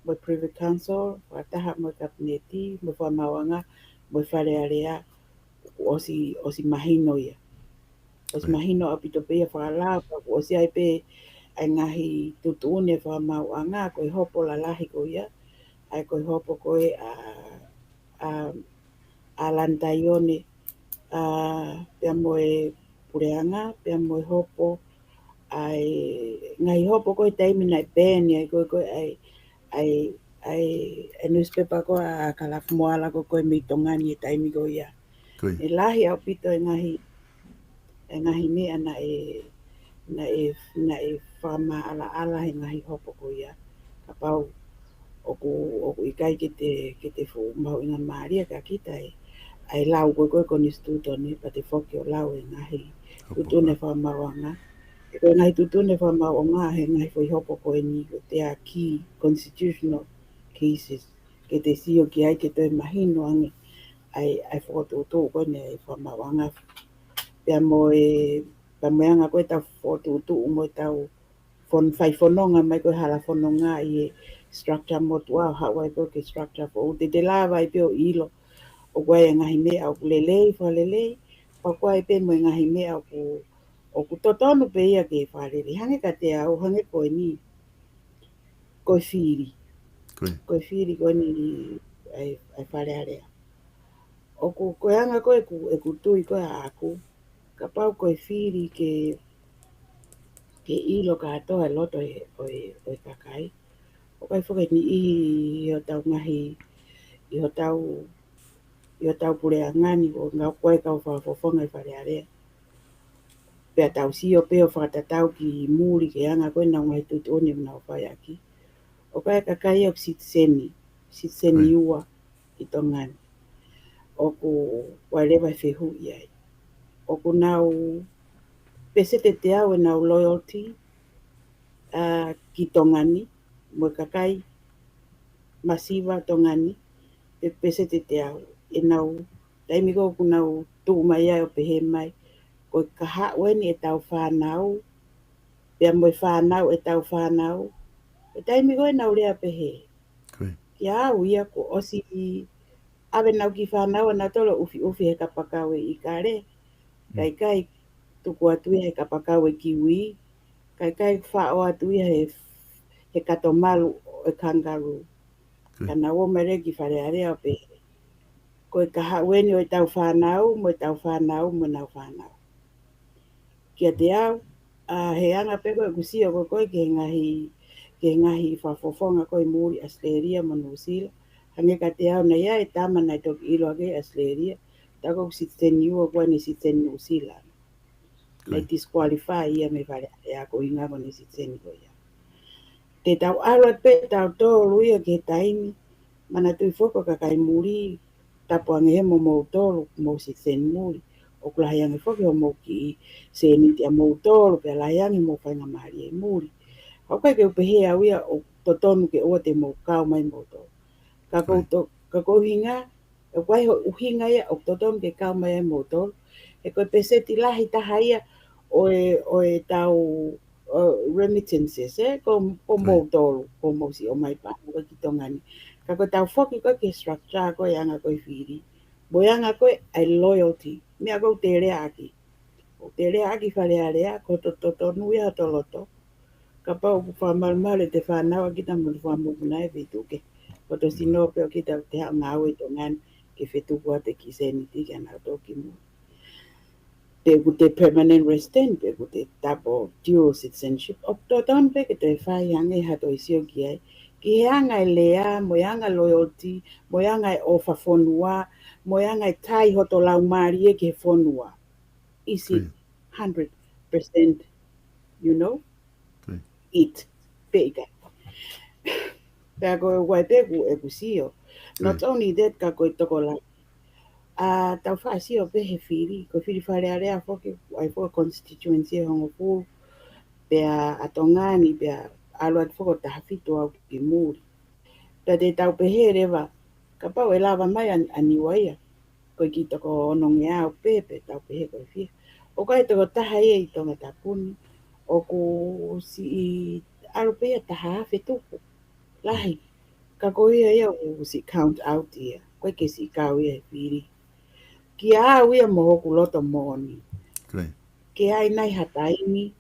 mo e Privy Council, fakataha mo e Kapineti, mo e Fakamaauʻanga, mo e Fale Alea, kuo ʻosi, ʻosi mahino ia. ʻOsi Right. mahino ʻaupito pē ia fakalao, pea kuo ʻosi ʻi ai pē ʻa e ngaahi tuʻutuʻuni ʻa e Fakamaauʻanga, ko e hopo lalahi ko ia, ʻa e ko e hopo ko ē ʻa, ʻa, ʻa Lani Taione, ʻa, pea mo e puleʻanga, pea mo e hopo, ʻa e ngaahi hopo ko ē taimi naʻe pehē ni, ʻa e ko ē, ko ē, ʻa e, ʻa e, ʻa e, ʻa e newspaper ko ē ʻa Kalafi Moala ko ē, ko ē mei Tonga ni he taimi ko ia. Ko ia. ʻE lahi ʻaupito e ngaahi, e ngaahi meʻa naʻe, naʻe, naʻe fakamaʻalaʻala he ngaahi hopo ko ia. Kapau ʻoku, ʻoku ʻikai ke te, ke te fuʻu mahuʻingamālie kia kita ʻa e, ʻa e lau ko ē ko ē konisitūtone, pea te foki ʻo lau e ngaahi Hopo tuʻutuʻuni ʻa e Fakamaauʻanga. Ko e ngaahi tuʻutuʻuni ʻa e Fakamaauʻanga, he ngaahi foʻi hopo ko eni ko e key constitutional cases. Ke te sio ki ai ke toe mahino ange ʻa e, ʻa e fokotuʻutuʻu ko eni ʻa e Fakamaauʻanga. Pea mo e, pea mo e anga ko ē ʻetau fokotuʻutuʻu mo ʻetau fon-, fai fononga mai ko ē hala fononga ʻi he structure motuʻa ʻo haʻu ai pē ki he structure foʻou. Te te lava ai pē ʻo ʻilo ʻoku ʻi ai e ngaahi meʻa ʻoku lelei, fakalelei, pea ʻoku ʻi ai pē mo e ngaahi meʻa ʻoku, ʻoku totonu pē ia ke fakalelei. Hangē kiate au, hangē ko eni, ko e fili. Ko ia. Ko e fili ko eni ʻa e, ʻa e Fale Alea. ʻOku, ko e anga ko ē ʻeku, ʻeku tui ko ē ʻaʻaku, kapau ko e fili ke, ke ʻilo kātoa e loto ʻo e, ʻo e, ʻo e kakai. ʻOku ʻi ai foki e niʻihi ʻi hotau ngaahi, ʻi hotau, ʻi hotau puleʻanga ni, ʻoku ngāue ko ē kau fakafofonga ʻi Fale Alea. Pea tau sio pē ʻo fakatatau ki muli ki he anga ko ē ʻenau ngaahi tuʻutuʻuni ʻoku nau fai ʻaki. ʻOku ʻi ai e kakai ʻoku sitiseni, sitiseni Right. ua ʻi Tonga ni. ʻOku ʻi ai leva e fehuʻi ai. ʻOku nau peseti teau ʻenau loyalty, ʻa, ki Tonga ni, mo e kakai masiva Tonga ni, pe peseti teau ʻenau, taimi ko ē ʻoku nau tuʻu mai ai ʻo pehē mai, ko e kahaʻu eni ʻetau fānau, pea mo e fānau ʻetau fānau, he taimi ko ē ʻenau lea pehē. Ko ia. Kiate au ia kuo ʻosi ʻave ʻenau kiʻi fānau ʻanautolu ʻo ʻufiʻufi he kapakau ʻe ʻIkale, Mm. kae ʻikai tuku atu ia he kapakau ʻe Kiwi, kae ʻikai faʻo atu ia he, he kato malu ʻo e kangaroo. Ko ia. Ka nau ō mai leva ki Fale Alea ʻo pehē, ko e kahaʻu eni ʻo ʻetau fānau, mo ʻetau fānau, mo ʻenau fānau. Kiate au, ʻa, he anga pē ko ē ʻeku sio ko ē ki he ngaahi, ki he ngaahi fakafofonga ko ē ʻi muli ʻAositelēlia mo Nuʻusila. Hangē kiate au naʻe ʻi ai e tama naʻe toki ʻilo hake ʻi ʻAositelēlia, tā ko ē ʻoku citizen ʻi ua, ko ʻene citizen Nuʻusila. Naʻe disqualify ia mei Fale Alea ko e ʻuhinga ko ʻene citizen ko ia. Te tau ʻalu atu pē tautolu ia ki he taimi, manatuʻi foki ko e kakai muli, tapu ange he mo moutolu, mou citizen muli. ʻOku lahi ange foki hoʻomou kiʻi sēniti ʻa moutolu, pea lahi ange hoʻomou faingamālie ʻi muli. ʻOku ʻikai ke u pehē au ia ʻoku totonu ke ʻoua te mou kau mai moutolu. Ka ko e to-, ka ko e ʻuhinga, ʻoku ʻi ai hono ʻuhinga ia ʻoku totonu ke kau mai ai moutolu. He ko e peseti lahi taha ia ʻo e, ʻo ʻetau, ʻo, remittances, ē, ko, ko moutolu, ko hoʻomou siʻi ō mai pē ko ē ki Tonga ni. Ka ko ʻetau foki ko ē ki he structure ko ē anga ko ē fili. Mo e anga ko ē ʻa e loyalty. Meʻa ko ē ʻoku te lea ʻaki. ʻOku te lea ʻaki Fale Alea, ko hoto totonu ia hoto loto. Kapau ʻoku fakamalumalu ʻete fānau ʻa kita mo e fakamokopuna ʻi he feituʻu kehe. Ko hoto sino pē ʻo kita ʻoku te haʻu ngāue ʻi Tonga ni ke fetuku atu e kiʻi sēniti kia nautolu ki muli. Pe ʻoku te permanent resident, pe ʻoku te double dual citizenship. ʻOku totonu pē ke toe fai ange ha toe sio ki ai. Ki he anga e lea, mo e anga loyalty, mo e anga e ʻofa fonua, mo e anga e tai hoto laumālie ki he fonua. Is it hundred percent, you know, it? Pe ʻikai. Pea ko e ʻuhinga pē ʻeku, ʻeku sio. Not only that, ka ko e tokolahi. ʻA, tau faʻa sio pē he fili, ko e fili Fale Alea foki, ʻa e foki constituency ʻe hongofulu, pea ʻa Tonga ni, pea ʻalu atu foki ʻo taha fitu au ki muli. Pea te tau pehē leva, kapau ʻe lava mai ʻa, ʻa Niua ia, ko e kiʻi toko onongeau pē, pe tau pehē ko e fiha. ʻOku ʻi ai e tokotaha ia ʻi Tongatapu ni, ʻoku siʻi ʻalu pē ia taha afe tupu. Lahi. Ka ko ia ia ʻoku siʻi count out ia. ʻOku ʻikai ke siʻi kau ia he fili. Kia au ia mo hoku loto moʻoni. Ke ʻi ai nai ha taimi,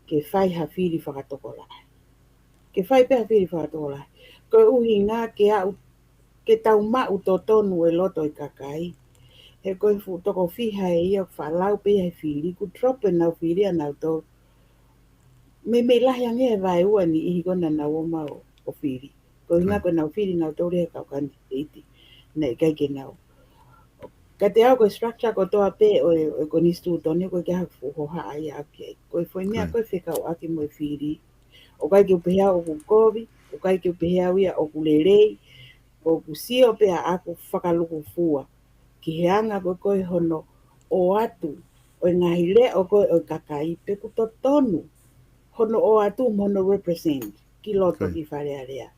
ke fai ha fili fakatokolahi. Ke fai pē ha fili fakatokolahi. Ko e ʻuhinga ke aʻu, ke tau maʻu totonu e loto e kakai. He ko e fuʻu toko fiha ʻe ia ʻoku faʻa lau pē ia he fili, kuo drop ʻenau fili ʻanautolu. Meimei lahi ange he vaeua e niʻihi ko ē naʻa nau ō mai ʻo, ʻo fili. Ko e ʻuhinga ko ʻenau fili nautolu he kau kanititeiti. Naʻe ʻikai ke nau. Kiate au ko e structure kotoa pē ʻo e, ʻo e konisitūtone ʻoku ʻikai ke ʻi ai ha fuʻu hohaʻa ia ʻaʻaku ki ai. Ko e foʻi meʻa ko ē fekauʻaki mo e fili. ʻOku ʻikai ke u pehē au ʻoku kovi, ʻoku ʻikai ke u pehē au ia ʻoku lelei, ʻoku sio pē ʻaʻaku fakalūkufua ki he anga ko ē ko ē hono ʻoatu ʻo e ngaahi leʻo ko ē ʻo e kakai pe ʻoku totonu hono ʻoatu mo hono represent ki loto ki Fale Alea.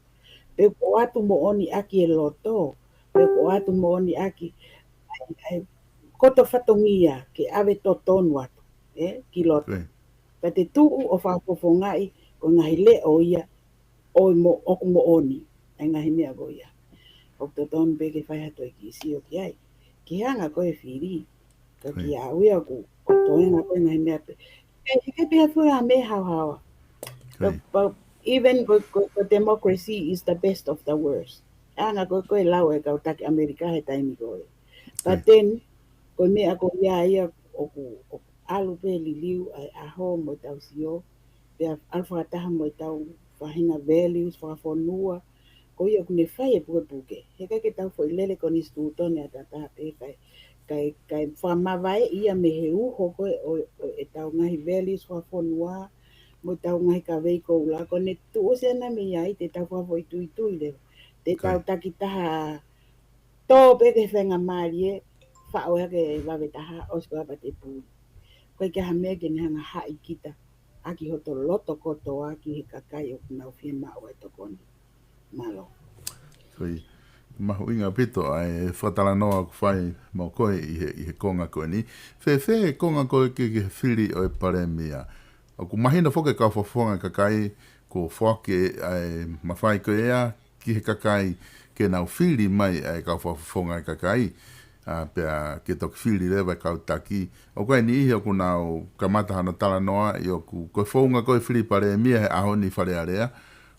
Pe ʻoku ʻoatu moʻoni ʻaki e loto, pe ʻoku ʻoatu moʻoni ʻaki ʻa e, ʻa e koto fatongia ke ʻave totonu atu, ē, ki loto. Ka te tuʻu ʻo fakafofongaʻi ko e ngaahi leʻo ia ʻo mo-, ʻoku moʻoni, ʻa e ngaahi meʻa ko ia. ʻOku totonu pē ke fai ha toe kiʻi sio ki ai. Ki he anga ko ē fili, ka kia au ia ʻoku, ʻoku toenga ko ē ngaahi meʻa pē. Ke, ke pehē fua meʻa haohaoa. But, but even ko, ko, ko democracy is the best of the worst. Anga ko, ko e lau e kau taki ʻAmelika he taimi ko ē. But then, ko e meʻa ko ia ia ʻoku, ʻoku ʻalu pē liliu ʻa e ʻaho mo e tau sio, pea ʻalu fakataha mo e tau faʻahinga values fakafonua, ko ia ʻoku ne fai e pukepuke. He ʻikai ke tau foʻi lele konisitūtone ʻataʻatā pē kae, kae, kae fakamavaeʻi ia mei he uho ko ē ʻo, ʻo e tau ngaahi values fakafonua, mo e tau ngaahi kavei koula, ko ʻene tuʻusi ʻana mei ai te tau fakafoʻituitui leva. Te tau takitaha tō pē ki he faingamālie, faʻo ia ke vave taha, ʻosi ko ia pea te puli. ʻOku ʻikai ke ʻi ai ha meʻa ke ne hanga haʻi kita ʻaki hoto loto kotoa ki he kakai ʻoku nau fiemaʻu e tokoni. Mālō. Ko ia, mahuʻinga ʻaupito ʻa e fakatalanoa ʻoku fai mo koe ʻi he, ʻi he konga ko eni. Fēfē e konga ko ē ki he fili ʻo e palēmia? ʻOku mahino foki e kau fakafofonga kakai, kuo foaki ʻa e mafai ko ia ki he kakai ke nau fili mai ʻa e kau fakafofonga e kakai, ʻa, pea ke toki fili leva e kau taki. ʻOku ʻi ai e niʻihi ʻoku nau kamata hano talanoaʻi ʻoku, ko e founga ko ē fili palēmia he ʻaho ni Fale Alea,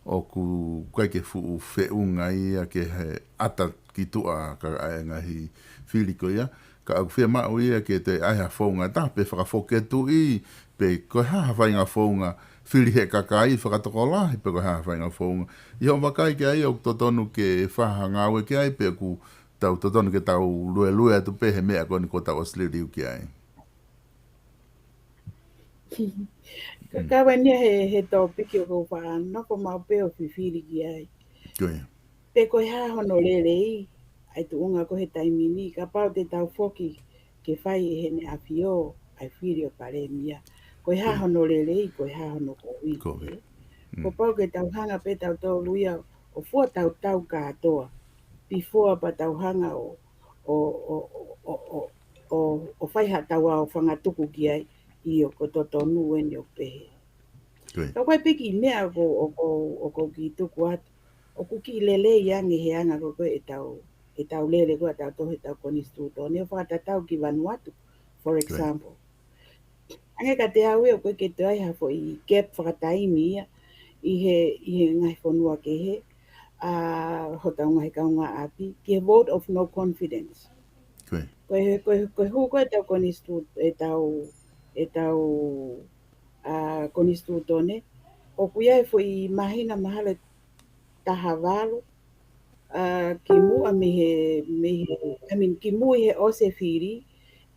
ʻoku ʻikai ke fuʻu feʻunga ia ki he ʻata ki tuʻa ka ʻa e ngaahi fili ko ia. Ka ʻoku fiemaʻu ia ke toe ʻai ha founga ʻe taha pe fakafoki e tuʻi, pe ko e hā ha faʻahinga founga fili ʻe he kakai fakatokolahi pe ko e hā ha faʻahinga founga. ʻI hoʻo vakai ki ai ʻoku totonu ke fai ha ngāue ki ai pe ʻoku tau totonu ke tau luelue atu pē he meʻa ko eni kuo tau ʻosi liliu ki ai. Ka, ka ʻoku ʻi ai he, he tōpiki ʻoku ou faʻa nofo maʻu pē ʻo fifili ki ai. Ko ia. Pe ko e hā hono lelei ʻa e tuʻunga ko ē he taimi ni, kapau te tau foki ke fai ʻe heʻene ʻAfio ʻa e fili ʻo e Palēmia. Ko e hā hono lelei, ko e hā hono kovi. Kovi. Kuo pau ke tau hanga pē tautolu ia ʻo fua tautau kātoa before pea tau hanga ʻo, ʻo, ʻo fai haʻatau aofangatuku ki ai. ʻIo, ko e totonu eni ʻo pehē. Ka ʻoku ʻi ai pē kiʻi meʻa ʻoku, ʻoku, ʻoku ou kiʻi tuku atu. ʻOku kiʻi lelei ange he anga ko ē ʻetau, ʻetau lele ko ē ʻatautolu heʻetau konisitūtone ʻo fakatatau ki Vanuatu, for example. Hangē kiate au ia ʻoku ʻikai ke toe ʻi ai ha foʻi gap fakataimi ia ʻi he, ʻi he ngaahi fonua kehe, ʻa hotau ngaahi kaungāʻapi, ki he vote of no confidence. Ko e, ko e, ko e hū ko ē ʻetau konisitū-, ʻetau, ʻetau, ʻa, konisitūtone, ʻoku ʻi ai e foʻi māhina mahalo ʻe taha valu, ʻa, kimuʻa mei he, mei he, I mean, kimui he ʻosi e fili,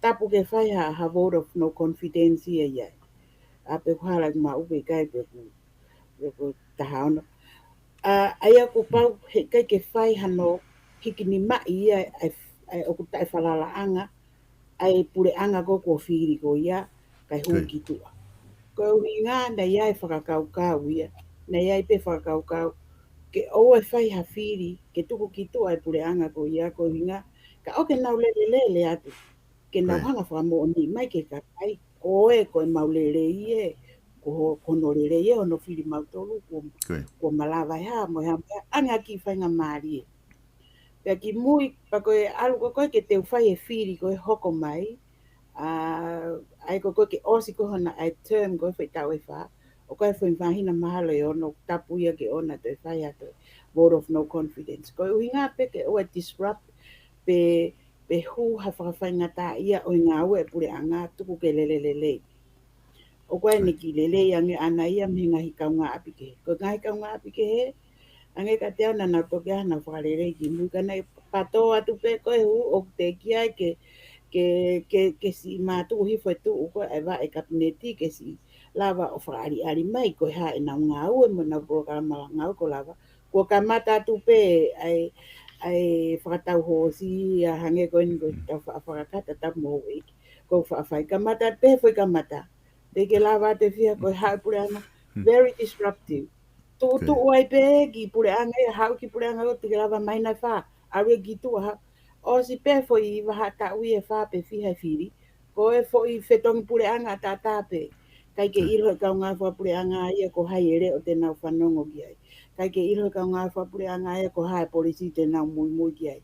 tapu ke fai ha, ha vote of no confidence ia ʻi ai. ʻA, pe ʻoku hala ki maʻu pe ʻikai pe ʻoku, pe ʻoku taha ono. ʻA, ʻa ia kuo pau heʻikai ke fai hano hikinimaʻi ia ʻa e, ʻa e ʻoku taʻefalalaʻanga, ʻa e puleʻanga ko ē kuo fili ko ia, kae hū ki tuʻa. Ko e ʻuhinga naʻe ʻi ai e fakakaukau ia, naʻe ʻi ai pē fakakaukau, ke ʻoua ʻe fai ha fili, ke tuku ki tuʻa e puleʻanga ko ia, ko e ʻuhinga, ka ʻoku nau lelelele atu, ke nau hanga fakamoʻoni mai ki he kakai, ko e, ko e mau lelei ē, ko ho-, ko hono lelei ē, hono fili mautolu, kuo, kuo malava e hā, mo e hā, mo e hā, ʻa e ngaahi kiʻi faingamālie. Pea kimui, pea ko e ʻalu ko ē ke teu fai e fili ko ē hoko mai, ʻa, ʻa ia ko ē ke ʻosi ko ē hona ʻa e term ko ē foʻi taʻu ʻe fā, ʻoku ʻi ai e foʻi māhina mahalo ʻe ono tapu ia ke ʻoua toe fai ha toe vote of no confidence. Ko e ʻuhinga pē ke ʻoua ʻe disrupt, pe, pe hū ha fakafaingataʻaʻia ʻo e ngāue e puleʻanga tuku ke lelelelei. ʻOku ʻi ai ʻene kiʻi lelei ange ʻana ia mei he ngaahi kaungāʻapi kehe. Ko e ngaahi kaungāʻapi kehe, hangē kiate au naʻa nau toki ʻai hanau fakalelei kimui ka naʻe patō atu pē ko e hū ʻoku teʻeki ai ke, ke, ke, ke siʻi mātuʻu hifo e tuʻu ko ē ʻa e vaʻe kapineti ke siʻi lava ʻo fakaʻaliʻali mai ko e hā ʻenau ngāue mo ʻenau polokalama ngāue kuo lava. Kuo kamata atu pē ʻa e, ʻa e fakatau hoosi ia hangē ko eni ko ʻetau fa-, fakakata tapu mo houʻeiki. Ko e faʻa fai kamata atu pē foʻi kamata. Teʻeki lava atu e fiha ko e haʻu e puleʻanga. Very disruptive. Tuʻutuʻu ai pē ki puleʻanga ia, haʻu ki puleʻanga ko ē teʻeki lava mai nai fā. ʻAlu ia ki tuʻa haʻu. ʻOsi pē foʻi vahaʻa taʻu ia ʻe fā pe fiha e fili. Ko e foʻi fetongi puleʻanga ʻataʻatā pē. ʻIkai ke ʻilo he kaungā fakapuleʻanga ia ko hai e leʻo te nau fanongo ki ai. ʻIkai ke ʻilo he kaungā fakapuleʻanga ia ko hai e polisi te nau muimui ki ai.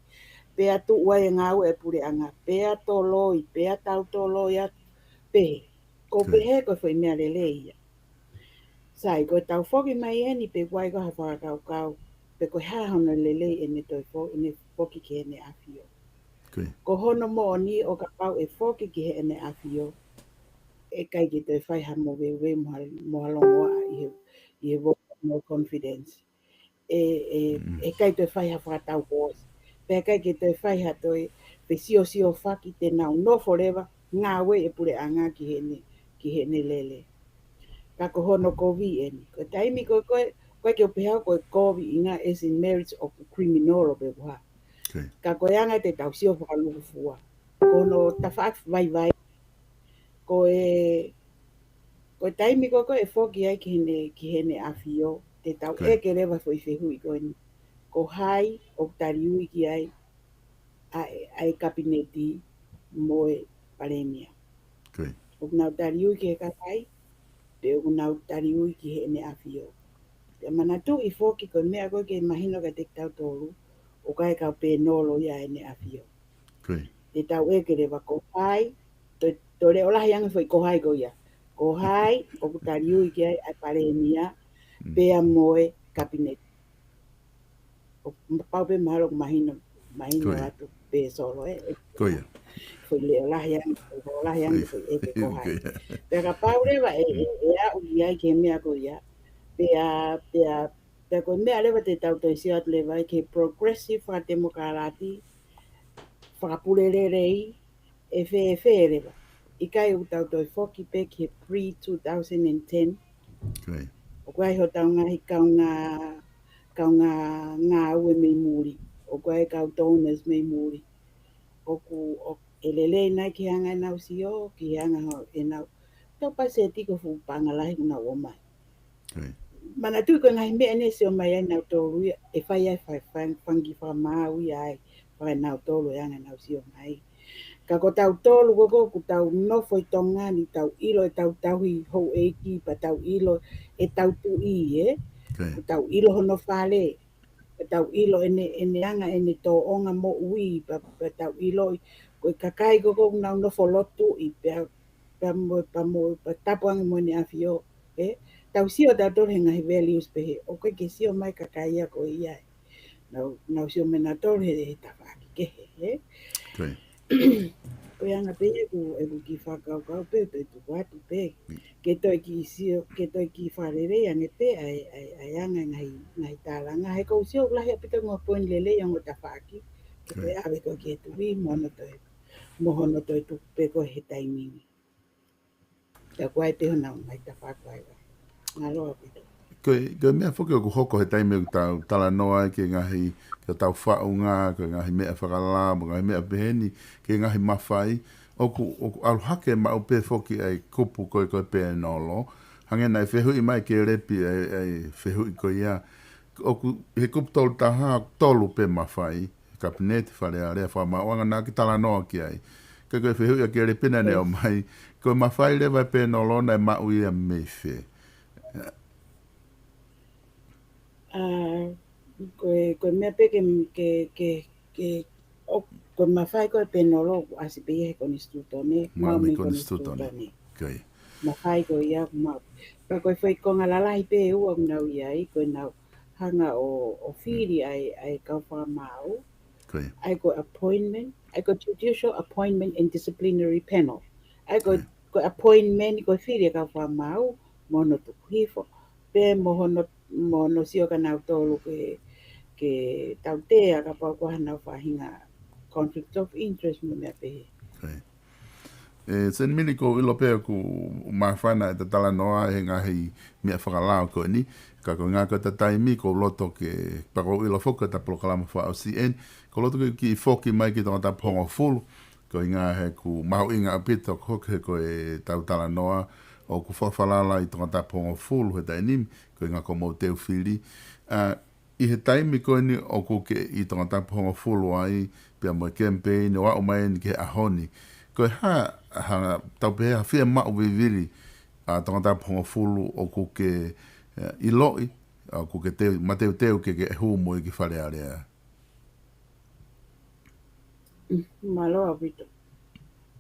Pea tuʻu ai e ngāue e puleʻanga. Pea toloi, pea tau toloi atu. Pehē. Ko e pehē ko e foʻi meʻa lelei ia. Sai, ko ʻetau foki mai eni pe ʻoku ʻi ai ko ha fakakaukau, pe ko e hā hono lelei ʻene toe fo-, ʻene foki ki heʻene ʻAfio. Ko hono moʻoni ʻo kapau ʻe foki ki heʻene ʻAfio, ʻe ʻikai ke toe fai ha moveuveu mo ha, mo ha longoaʻa ʻi he, ʻi he vote of no confidence. ʻE, ʻe, ʻe ʻikai toe fai ha fakatau hoosi. Pea ʻikai ke toe fai ha toe fesiosiofaki te nau nofo leva ngāue e puleʻanga ki heʻene, ki heʻene lele. Ka ko hono kovi eni. Ko e taimi ko ē, ko e, ko e ke u pehē au ko e kovi ʻi ngā as in merits ʻoku criminal pe ʻoku hā. Ka ko e anga te tau sio fakalūkufua. Ko hono tafaʻaki vaivai. Ko e, ko e taimi ko ē ko ē ʻe foki ai ki heʻene, ki heʻene ʻAfio, te tau ʻeke leva foʻi fehuʻi ko eni. Ko hai ʻoku taliui ki ai ʻa e, ʻa e kapineti mo e palēmia. ʻOku nau taliui ki he kakai, pe ʻoku nau taliui ki heʻene ʻAfio. Pea manatuʻi foki ko e meʻa ko ē ke mahino kiate kitautolu, ʻoku ʻi ai e kau pēnolo ia ʻa ʻene ʻAfio. Te tau ʻeke leva ko hai, toe, toe leʻo lahi ange foʻi ko hai ko ia. Ko hai ʻoku taliui ki ai ʻa e palēmia, pea mo e kapineti. ʻOku pau pē mahalo ʻoku mahino, mahino atu pe solo e. Ko ia. Foʻi leʻo lahi ange, foʻi leʻo lahi ange, foʻi ʻeke ko hai. Pea kapau leva e, e, e aʻu ia ki he meʻa ko ia. Pea, pea, pea ko e meʻa leva te tau toe sio atu leva ki he progressive fakatemokalati, fakapulelelei, e fē, e fē leva. ʻIkai ʻoku tau toe foki pē ki he pre two thousand and ten. ʻOku ʻi ai hotau ngaahi kaungā, kaungā ngāue mei muli. ʻOku ʻi ai kau donors mei muli. ʻOku, ʻo, ʻe lelei nai ki he anga ʻenau sio, ki he anga ʻenau. Tau pasi e tiko fuʻu paʻanga lahi ʻoku nau ō mai. Manatuʻi ko e ngaahi meʻa ne sio mai ai nautolu ia, ʻe fai ai fai, fai, fanga kiʻi fakamaau ia ai, fai nautolu e anga ʻenau sio mai. Ka ko tautolu ko ē ʻoku tau nofo ʻi Tonga ni, tau ʻilo ʻetau tauhi houʻeiki, pea tau ʻilo ʻetau tuʻi, ē? ʻOku tau ʻilo hono fale, pea tau ʻilo ʻene, ʻene anga, ʻene tōʻonga moʻui, pea, pea tau ʻiloʻi, ko e kakai ko ē ʻoku nau nofo lotuʻi, pea, pea mo, pea mo, pea tapu ange mo ʻEne ʻAfio, ē? Tau sio tautolu he ngaahi values pehē, ʻoku ʻikai ke sio mai kakai ia ko ia, ē? Nau, nau sio mai nautolu he, he tafaʻaki kehe, ē? Ko e anga pē ia ʻeku, ʻeku kiʻi fakakaukau pē, pea tuku atu pē. Ke toe kiʻi sio, ke toe kiʻi fakalelei ange pē ʻa e, ʻa e, ʻa e anga e ngaahi, ngaahi tālanga. He ʻoku ou sio ʻoku lahi ʻaupito e ngaahi poini lelei ʻo e ongo tafaʻaki. Ke toe ʻave ko ē ki he tuʻi, mo hono toe, mo hono toe tuku pē ko ē he taimi ni. Pea ʻoku ʻi ai pē honau ngaahi tafaʻaki ai. Mālō ʻaupito. Ko e, ko e meʻa foki ʻoku hoko he taimi ʻoku tau talanoa ai ki he ngaahi, ki hotau faʻunga, ki he ngaahi meʻa fakalao, mo e ngaahi meʻa pehē ni, ki he ngaahi mafai, ʻoku, ʻoku ʻalu hake maʻu pē foki ʻa e kupu ko ē ko e pēnolo, hangē naʻe fehuʻi mai Kelepi ʻa e, ʻa e fehuʻi ko ia, ʻoku, he kupu tolu taha, tolu pē mafai, Kapineti, Fale Alea, Fakamaauʻanga naʻa ke talanoa ki ai. Ka ko e fehuʻi ʻa Kelepi naʻa ne ʻomai, ko e mafai leva e pēnolo naʻe maʻu ia mei fē? ʻA, ko e, ko e meʻa pē ke, ke, ke, ke, ʻo, ko e mafai ko e pēnolo ʻoku ʻasi pē ia he konisitūtone, maʻu mei he konisitūtone. Mafai ko ia ʻoku maʻu. Pea ko e foʻi konga lalahi pē ʻe ua ʻoku nau ʻi ai, ko ʻenau hanga ʻo, ʻo fili ʻa e, ʻa e kau fakamaau. ʻA ia ko e appointment, ʻa ia ko e judicial appointment and disciplinary panel. ʻA ia ko e, ko e appointment, ko e fili e kau fakamaau, mo hono tuku hifo, pea mo hono, mo hono sio kia nautolu ke, ke tautea kapau ko hanau faʻahinga conflict of interest mo e meʻa pehē. ʻE, Senimili, ʻoku ou ʻilo pē ʻoku māfana ʻeta talanoa he ngaahi meʻa fakalao ko eni, ka ko e ʻuhinga ko ʻeta taimi ʻoku ou loto ke, pea ʻoku ou ʻilo foki ko ʻeta polokalama fakaʻosi eni, ʻoku ou loto ke kiʻi foki mai ki Tongatapu hongofulu, ko e ʻuhinga he ʻoku mahuʻinga ʻaupito ko ē ko ʻetau talanoa ʻoku fakafalala ʻi Tongatapu hongofulu he taimi ni, ko e ʻuhinga ko hoʻomou teu fili. ʻA, ʻi he taimi ko eni ʻoku ke ʻi Tongatapu hongofulu ai, pea mo e kemipeini ʻo aʻu mai eni ki he ʻaho ni. Ko e hā, hanga tau pehē ha fiemaʻu vivili ʻa Tongatapu hongofulu ʻoku ke, ʻe, ʻiloʻi, ʻoku ke teu, mateuteu ke ke hū mo ia ki Fale Alea. Mm, mālō ʻaupito.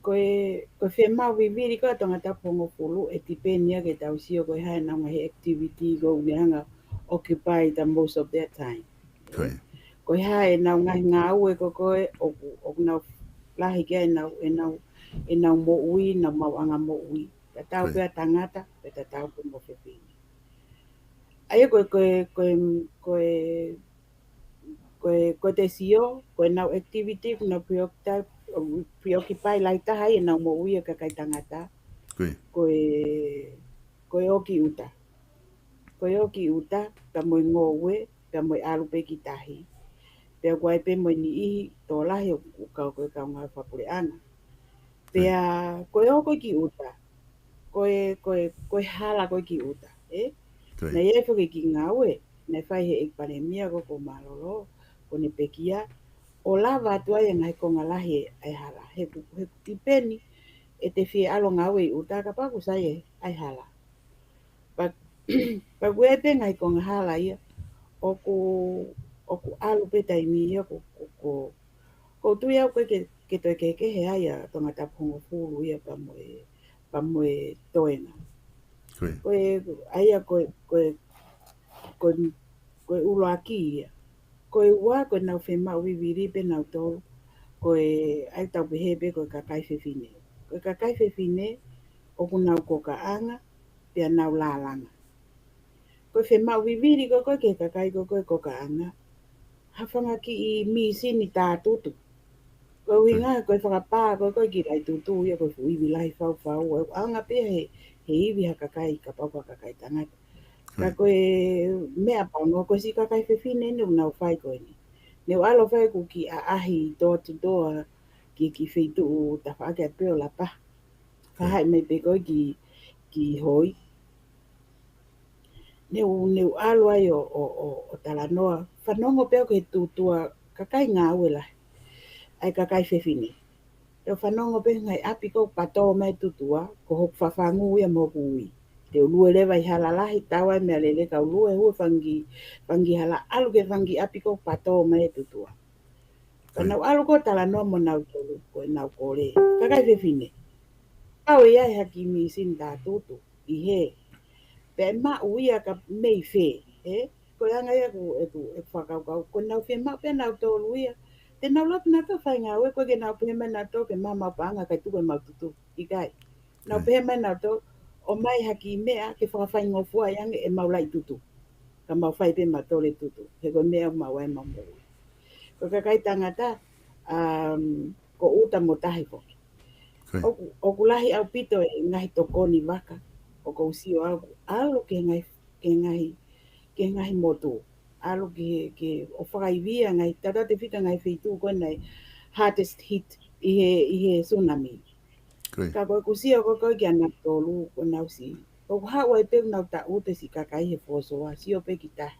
Ko e, ko e fiemaʻu vivili ko ē ʻa Tongatapu hongofulu, ʻe tipeni ia ke tau sio ko e hā ʻenau ngaahi activity ʻoku ne hanga ʻo occupy the most of their time. Ko e hā ʻenau ngaahi ngāue ko ē ko ē ʻoku, ʻoku nau lahi ki ai ʻenau, ʻenau, ʻenau moʻui, ʻenau maʻuʻanga moʻui. Tatau pē ʻa tangata, pea tatau pē mo fefine. ʻA ia ko e, ko e, ko e, ko e, ko e, ko ʻete sio, ko ʻenau activity, ko ʻenau preoccupi-, preoccupy lahi taha ai ʻenau moʻui ʻa e kakai tangata. Ko e, ko e ō ki ʻuta. Ko e ō ki ʻuta, pea mo e ngoue, pea mo e ʻalu pē ki tahi. Pea ʻoku ʻi ai pē mo e niʻihi tokolahi ʻoku kau ko e kau ngāue fakapuleʻanga. Pea ko e ō ko ē ki ʻuta, ko e, ko e, ko e hala ko ē ki ʻuta, ē? Naʻe ʻi ai foki e kiʻi ngāue naʻe fai he ʻEiki Palēmia ko ē ko Mālōlō, ko ʻene pekia, ʻo lava atu ai e ngaahi konga lahi ʻa e hala. He ʻoku, he ʻoku tipeni ʻete fie ʻalu ʻo ngāue ʻi ʻuta kapau ʻoku sai e, ʻa e hala. Pea, pea ʻoku ʻi ai pē ngaahi konga hala ia ʻoku, ʻoku ʻalu pē taimi ia ko, ko, ko, ʻoku ou tui au ko e ke, ke toe kehekehe ai ʻa Tongatapu hongofulu ia pea mo e, pea mo e toenga. Ko e, ʻa ia ko e, ko e, ko e, ko e ʻuluaki ia. Ko e ua, ko ʻenau fiemaʻu vivili pē nautolu, ko e ʻai tau pehē pē ko e kakai fefine. Ko e kakai fefine, ʻoku nau kokaʻanga, pea nau lālanga. Ko e fiemaʻu vivili ko ē ki he kakai ko ē kokaʻanga, ha fanga kiʻi mīsini tātutu. Ko e ʻuhinga, ko e fakapā ko ē ki he laʻi tutu ia ko e fuʻu ivi lahi faufau, ʻoku ʻaonga pē he, he ivi ha kakai, kapau ko ha kakai tangata. Ka ko e meʻa pango, ko e siʻi kakai fefine ʻeni ʻoku nau fai ko eni. Ne u ʻalu ʻo fai ʻeku kiʻi ʻaʻahi door to door ki, ki he feituʻu tafaʻaki ʻa Peolapa. Ka haʻi mai pē ko ē ki, ki Hoi. Ne u, ne u ʻalu ai ʻo, ʻo, ʻo, ʻo talanoa, fanongo pē au ki he tutua kakai ngāue lahi. ʻA e kakai fefine. Te u fanongo pē ngaahi ʻapi ʻoku patō mai tutua, ko hoku fafangu ia mo hoku ui. Te u lue leva ʻi hala lahi, tau ai meʻalele ka u lue hū he fanga kiʻi, fanga kiʻi hala, ʻalu ki he fanga kiʻi ʻapi ʻoku patō mai tutua. Ka nau ʻalu ko ē talanoa mo nautolu, ko ʻenau kole. Kakai fefine. Pau ia ʻe ha kiʻi mīsini tātutu, ʻi hē. Pea ʻe maʻu ia ka mei fē, ē? Ko e anga ia ʻeku, ʻeku, ʻeku fakakaukau. Ko ʻenau fiemaʻu pē nautolu ia. Te nau lotu nautolu fai ngāue, ʻoku ʻikai ke nau pehē mai nautolu ke maʻu homau paʻanga kae tuku ʻemau tutu. ʻIkai. Nau pehē mai nautolu, ʻomai ha kiʻi meʻa ke fakafaingofua ai ange ʻemau laʻi tutu. Ka mau fai pē mautolu e tutu. He ko e meʻa ʻoku maʻu ai ʻemau moʻui. Ko e kakai tangata, um, ko ʻuta mo tahi foki. ʻOku, ʻoku lahi ʻaupito e ngaahi tokoni vaka, ʻoku ou sio au, ʻalu ki he ngaahi, ki he ngaahi, ki he ngaahi motu. ʻAlu ki he, ki he ʻo fakaivia ngaahi, tatau tefito ngaahi feituʻu ko ē naʻe hardest hit ʻi he, ʻi he tsunami. Ka ko ʻeku sio ko ē ko ē kia nautolu, ko ʻenau siʻi. ʻOku haʻu ai pē ʻenau taʻu ʻe siʻi kakai he fosoa, sio pē ki tahi.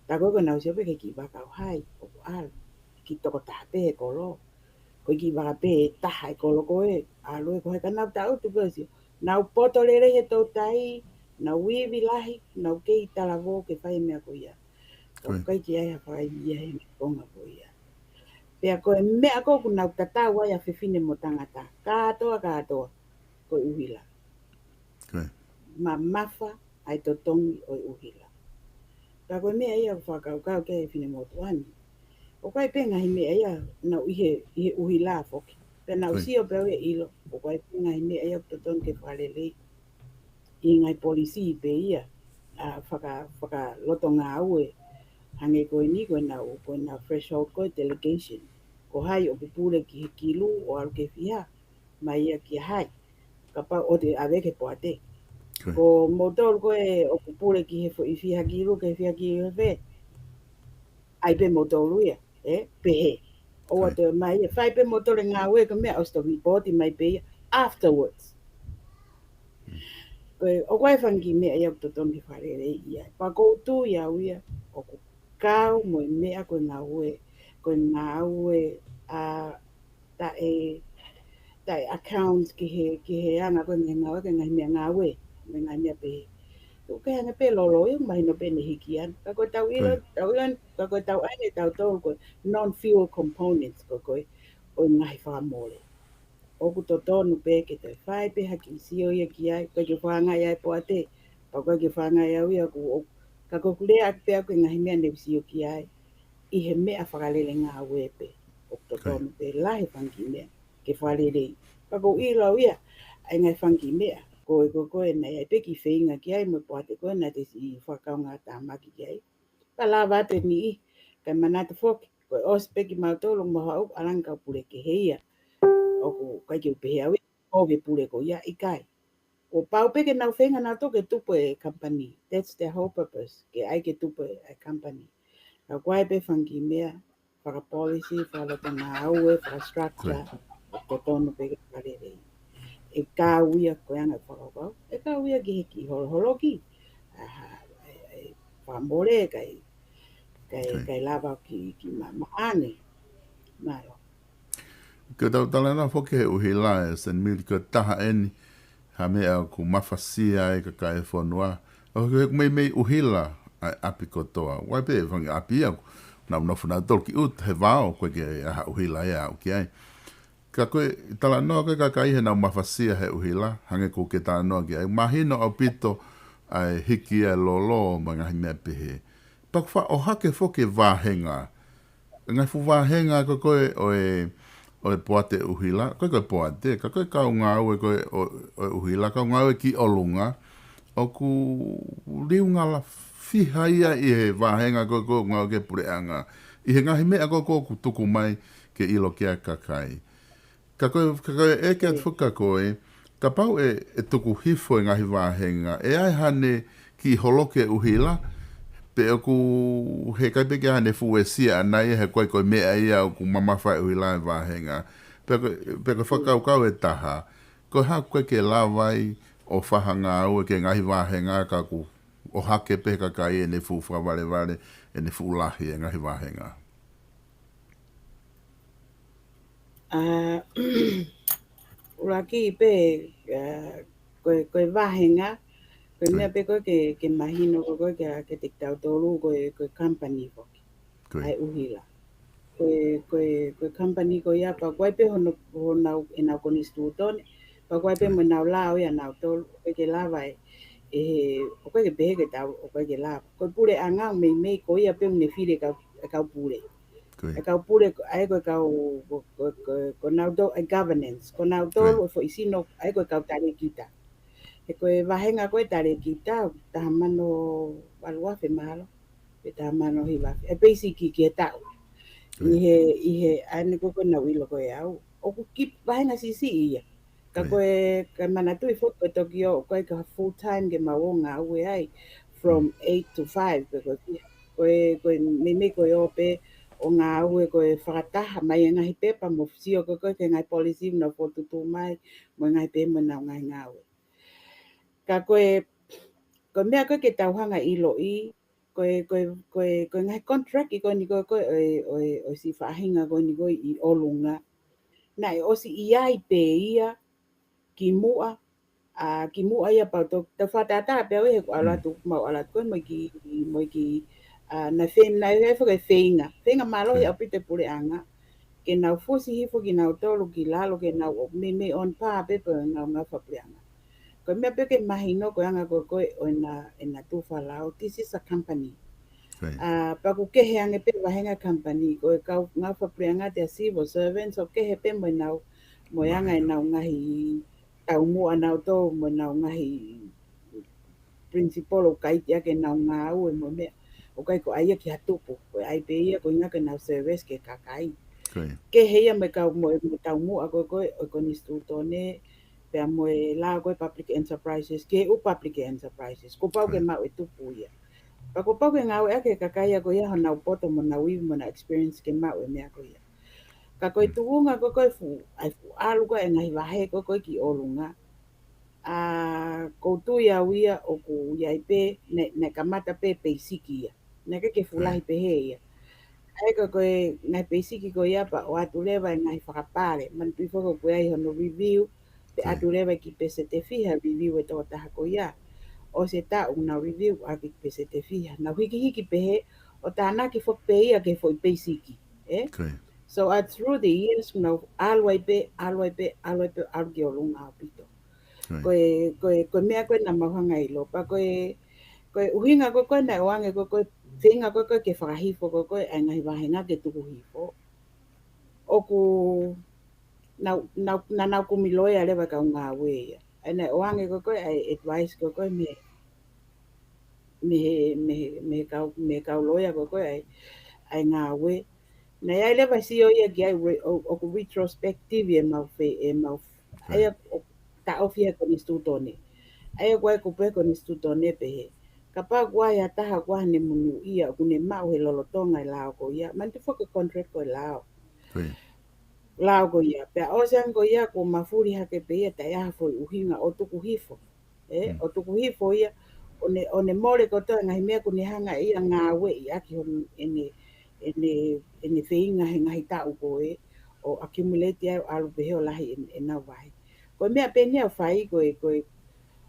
Tā ko ē ko ʻenau sio pē ki he kiʻi vaka ʻo hai, ʻoku ʻalu, kiʻi tokotaha pē he kolo. Ko e kiʻi vaka pē ʻe taha e kolo ko ē, ʻalu ē ko hai ka nau taʻutu pē ʻo sio. Nau poto lelei he toutai, nau ivi lahi, nau kei talavou ke fai e meʻa ko ia. ʻOku ʻikai ke ʻi ai ha fakaivia he konga ko ia. Pea ko e meʻa ko ē ʻoku nau tatau ai ʻa fefine mo tangata. Kātoa, kātoa, ko e ʻuhila. Mamafa ʻa e totongi ʻo e ʻuhila. Ka ko e meʻa ia ʻoku fakakaukau ki ai e finemotuʻa ni. ʻOku ʻi ai pē ngaahi meʻa ia naʻu ʻi he, ʻi he ʻuhila foki. Pea naʻu sio pē au ʻo ʻilo, ʻoku ʻi ai pē ngaahi meʻa ia ʻoku totonu ke fakalelei. ʻI he ngaahi polisī pē ia, ʻa, faka-, fakalotongāue, hangē ko eni ko ʻenau, ko ʻenau threshold ko e delegation. Ko hai ʻoku pule ki he kilu ʻo ʻalu ki he fiha, mai ia kia hai. Kapau ʻoku te ʻave ki he poate. Ko moutolu ko ē ʻoku pule ki he foʻi fiha kilu, ki he fiha kilu he fē. ʻAi pē moutolu ia, ē, pehē. ʻOua te mai ia, fai pē moutolu e ngāue ko e meʻa ʻosi toki pooti mai pē ia afterwards. Ko e, ʻoku ʻi ai e fanga kiʻi meʻa ia ʻoku totonu ke fakalelei ia. Pea ʻoku ou tui au ia, ʻoku kau mo e meʻa ko e ngāue, ko e ngāue, ʻa, taʻe, taʻe account ki he, ki he anga ko e ngaahi ngāue, ki he ngaahi meʻangāue, mo e ngaahi meʻa pehē. ʻOku ke hanga pē lolo ia, mahino pē ʻene hiki ʻana. Ka ko ʻetau ʻilo, tau ʻilo, ka ko ʻetau ʻai ʻe tautolu ko e non-fuel components ko ē, ko e, ʻo e ngaahi fakamole. ʻOku totonu pē ke toe fai pē ha kiʻi sio ia ki ai, ʻikai ke fakaangaʻi ʻa e poate, pea ʻikai ke fakaangaʻi au ia ʻoku, ʻo, ka ko ʻeku lea pē ʻoku ʻi ai e ngaahi meʻa ne u sio ki ai, ʻi he meʻa fakalele ngāue pē, ʻoku totonu pē lahi e fanga kiʻi meʻa, ke fakalelei. Pea ʻoku ou ʻilo au ia, ʻa e ngaahi fanga kiʻi meʻa, ko e, ko e, ko e naʻe ʻi ai pē kiʻi feinga ki ai, mo e poate ko ē naʻa te siʻi fakakaungātāmaki ki ai. Pea lava atu e niʻihi, kae manatu foki, ko e ʻosi pē kimautolu, mo haʻu ʻalu ange kau pule kehe ia. ʻOku ʻikai ke u pehē au ia, ʻoku ke pule koe ia, ʻikai. ʻOku pau pē ke nau feinga nautolu ke tupu e company. That's their whole purpose. Ke ʻai ke tupu e company. Ka ʻoku ʻi ai pē fanga kiʻi meʻa, fakapolisi, fakalotongāue, fakastructure, ʻoku totonu pē ke fakalelei. ʻE kau ia ko e anga e fakakaukau. ʻE kau ia ki he kiʻi holoholoki. ʻA, ʻe, ʻe, fakamole kai, kai, kai lava ki, ki ma, maʻane. Mālō. Ke tau talanoa foki he ʻuhila ē, Sen Mili, ko e taha eni ha meʻa ʻoku mafasia ai e kakai e fonua. ʻOku, ʻoku meimei ʻuhila ʻa e ʻapi kotoa. ʻOku ʻi ai pē fanga ʻapi ia ʻoku nau nofo nautolu ki ʻuta he vao, ʻoku ʻikai ke ʻi ai ha ʻuhila ia ʻoku ʻi ai. Ka ko e talanoa ko ē kakai heʻenau mafasia he ʻuhila, hangē ko ē ʻoku ke talanoa ki ai. Mahino ʻaupito ʻa e hiki ʻa e lolo mo e ngaahi meʻa pehē. Pea ʻoku faʻa ʻohake foki e vāhenga. Ngaahi fuʻu vāhenga ko ē ko ē ʻo e, ʻo e poate ʻuhila, ko ē ko e poate, ka ko e kau ngāue ko ē ʻo, ʻo e ʻuhila, kau ngāue ki ʻolunga, ʻoku liunga lahi fiha ia ʻi he vāhenga ko ē ko ē ngāue ki he puleʻanga. ʻI he ngaahi meʻa ko ē ko ē ʻoku tuku mai ke ʻilo ki ai e kakai. Ka ko e, ka ko e ʻeke atu foki kia koe, kapau ʻe, ʻe tuku hifo e ngaahi vāhenga, ʻe ʻi ai haʻane kiʻi holoki e ʻuhila, pe ʻoku ʻikai pē ke ʻi ai haʻane fuʻu uesia ʻana ia he ko e, ko e meʻa ia ʻoku mamafa ai e ʻuhila he vāhenga. Pe ko, pe ko e fakakaukau ʻe taha, ko e hā ʻoku ʻikai ke lava ai ʻo fai ha ngāue ki he ngaahi vāhenga ka ʻoku ʻohake pē he kakai ʻene fuʻu fakavalevale, ʻene fuʻu lahi e ngaahi vāhenga. ʻA, ʻuluaki pē, ʻa, ko e, ko e vāhenga, ko e meʻa pē ko ē ke, ke mahino ko ē ko ē kia, kiate kitautolu ko e, ko e company foki. Ko ia. ʻA e ʻuhila. Ko e, ko e, ko e company ko ia pea ʻoku ʻi ai pē hono, honau, ʻenau konisitūtone, pea ʻoku ʻi ai pē mo ʻenau lao ia ʻanautolu, ʻoku ʻikai ke lava ʻe, ʻe he, ʻoku ʻikai ke pehē ke tau, ʻoku ʻikai ke lava. Ko e puleʻanga meimei ko ia pē ʻoku ne fili e kau, e kau pule. Ko ia. E kau pule, ʻa ia ko e kau, ko, ko, ko, ko nautolu e governance, ko nautolu e foʻi sino, ʻa ia ko e kau talēkita. He ko e vāhenga ko ē talēkita, taha mano valu afe mahalo, pe taha mano hiva afe, e peisiki ki he taʻu. Ko ia. ʻI he, ʻi he, ʻa eni ko ē ko ē naʻa ku ʻilo ko ē au. ʻOku kiʻi vāhenga siʻisiʻi ia. Ka ko e, ka manatuʻi foki ko e toki ō, ko e ka full time ke mau ō ngāue ai, from eight to five, pe ko e, ko e, ko e, meimei ko e ō pē ʻo ngāue ko e fakataha mai e ngaahi pepa mo sio ko ē ko ē ki he ngaahi policy ʻoku nau fokotuʻutuʻu mai, mo e ngaahi pē mo ʻenau ngaahi ngāue. Ka ko e, ko e meʻa ko ē ke tau hanga ʻo ʻiloʻi, ko e, ko e, ko e, ko e ngaahi contract ko eni ko ē, ko e, ʻo e, ʻo e, ʻo e siʻi faʻahinga ko eni ko ē ʻi ʻolunga. Naʻe ʻosi ʻi ai pē ia kimuʻa, ʻa, kimuʻa ia pea u toe, toe fakatātā pē au he ʻoku ʻalu atu, mau ʻalu atu ko ē mo e kiʻi, mo e kiʻi, ʻa, naʻe feinga, naʻe feinga, feinga mālohi ʻaupito e puleʻanga ke nau fusi hifo kinautolu ki lalo ke nau ō meimei on par pē pea nau ngāue fakapuleʻanga. Ko e meʻa pē ke mahino ko e anga ko ē ko ē ʻo ʻena, ʻena tufa lao, this is a company. Ko ia. ʻA, pea ʻoku kehe ange pē vāhenga company, ko e kau ngāue fakapuleʻanga, te a civil servants, ʻoku kehe pē mo ʻenau, mo e anga ʻenau ngaahi taumuʻa ʻanautolu, mo ʻenau ngaahi principle ʻoku ʻikai ke ʻi ai ke nau ngāue mo e meʻa. ʻOku ʻikai ko ʻai ia ki ha tupu, ko e ʻai pē ia ko e ʻuhinga ke nau service ki he kakai. Ko ia. Kehe ia mo e kau mo e, mo e taumuʻa ko ē ko ē ʻo e konisitūtone, pea mo e lao ko ē public enterprises, ke u public enterprises. Kuo pau ke maʻu e tupu ia. Pea kuo pau ke ngāueʻaki e kakai ia ko ia honau poto mo honau ivi mo honau experience ke maʻu e meʻa ko ia. Ka ko e tuʻunga ko ē ko ē fuʻu, ʻa e fuʻu ʻalu ko ē e ngaahi vahe ko ē ko ē ki ʻolunga. ʻA, ʻoku ou tui au ia ʻoku ʻi ai pē, naʻe, naʻe kamata pē peisiki ia. Naʻe ʻikai ke fuʻu lahi pehē ia. ʻA ia ko e, ko e ngaahi peisiki ko ia pea ʻoatu leva e ngaahi fakapale. Manatuʻi foki ʻoku ʻi ai hono review, pea ʻoatu leva e kiʻi peseti ʻe fiha review e tokotaha ko ia. ʻOsi e taʻu nau review ʻaki e kiʻi peseti ʻe fiha. Nau hikihiki pehē, ʻo tānaki foki pē ia ki he foʻi peisiki, ē? Ko ia. So, uh, through the years, nau ʻalu ai pē, ʻalu ai pē, ʻalu ai pē, ʻalu ki ʻolunga ʻaupito. Ko ia. Ko e, ko e, ko e meʻa ko ē naʻa mau hanga ʻo ʻilo, pea ko e, ko e ʻuhinga ko ē ko ē naʻe ʻoange ko ē ko ē, feinga ko ē ko ē ke fakahifo ko ē ko ē ʻa e ngaahi vāhenga ke tuku hifo. ʻOku nau, nau, naʻa nau kumi loea leva e kau ngāue ia. ʻA ia naʻe ʻoange ko ē ko ē ʻa e advice ko ē ko ē mei he, mei he, mei he, mei he kau, mei he kau loea ko ē ko ē ʻa e, ʻa e ngāue. Naʻe ʻi ai leva e sio ia ki ai re-, ʻo, ʻoku retrospective ʻemau fe-, ʻemau, ʻa ia ʻoku taʻofi ʻe he konisitūtone. ʻA ia ʻoku ʻi ai e kupu ʻa e konisitūtone pehē, kapau ʻoku ʻi ai ha taha ʻoku ʻi ai haʻane monūʻia ʻoku ne maʻu he lolotonga e lao ko ia, manatuʻi foki e contract ko e lao. Ko ia. Lao ko ia. Pea ʻosi ange ko ia kuo mafuli hake pē ia taʻe ʻi ai ha foʻi ʻuhinga ʻo tuku hifo. Ē, ʻo tuku hifo ia, ʻo ne, ʻo ne mole kotoa e ngaahi meʻa kuo ne hanga ʻe ia ʻo ngāueʻaki hono, ʻene, ʻene, ʻene feinga he ngaahi taʻu ko ē, ʻo accumulate ai ʻo ʻalu pehē ʻo lahi ʻen-, ʻenau vahe. Ko e meʻa pē eni ʻoku fai ko e, ko e,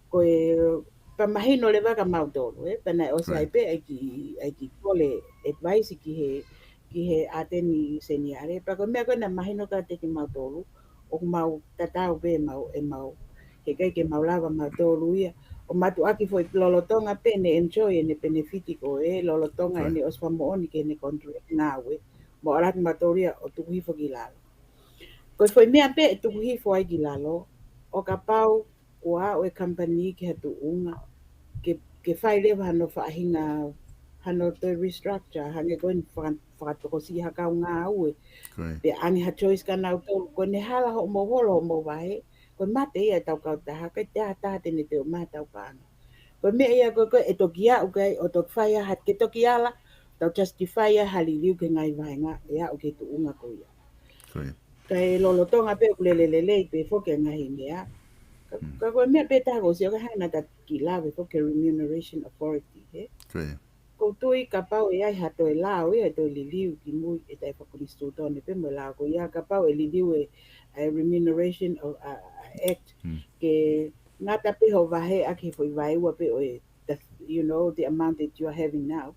ko e, pea mahino leva kia mautolu, ē, pea naʻe ʻosi ai pē ʻa e kiʻi, ʻa e kiʻi kole advice ki he, ki he ʻAteni Seniale, pea ko e meʻa ko ē naʻe mahino kiate kimautolu, ʻoku mau tatau pē ʻemau, ʻemau, heʻikai ke mau lava mautolu ia ʻo mātuʻaki foʻi lolotonga pē ʻene enjoy ʻene benefit ko ē, lolotonga ʻene ʻosi fakamoʻoni ki heʻene contract ngāue, mo ʻalu atu mautolu ia ʻo tuku hifo ki lalo. Ko e foʻi meʻa pē ʻe tuku hifo ai ki lalo, ʻo kapau kuo aʻu e company ki ha tuʻunga, ke, ke fai leva hano faʻahinga, hano toe restructure, hangē ko eni faka-, fakatokosiʻi ha kau ngāue. Pea ʻange ha choice kia nautolu, ko ʻene hala hoʻomou holo hoʻomou vahe, ko e mate ia ʻetau kautaha, ʻikai toe ʻi ai ha taha te ne toe ʻomai hotau paʻanga. Ko e meʻa ia ko ē, ko ē ʻe toki aʻu ki ai, ʻo toki fai ai ha, ke toki ala, tau justify ai ha liliu ki he ngaahi vāhenga ʻe aʻu ki he tuʻunga ko ia. Kae lolotonga pē ʻoku lele lelei pē foki e ngaahi meʻa. Ka, ka ko e meʻa pē taha ʻoku ou sio ki ai, hangē naʻa ta kiʻi lave foki ki he remuneration authority, hē? ʻOku ou tui kapau ʻe ʻi ai ha toe lao ia, ʻe toe liliu ki mui ʻe taʻefakakonisitūtone pē mo e lao ko ia, kapau ʻe liliu e, e remuneration of, uh, act, ke ngata pē hoʻo vahe ʻaki he foʻi vaeua pē ʻo e, the, you know, the amount that you are having now.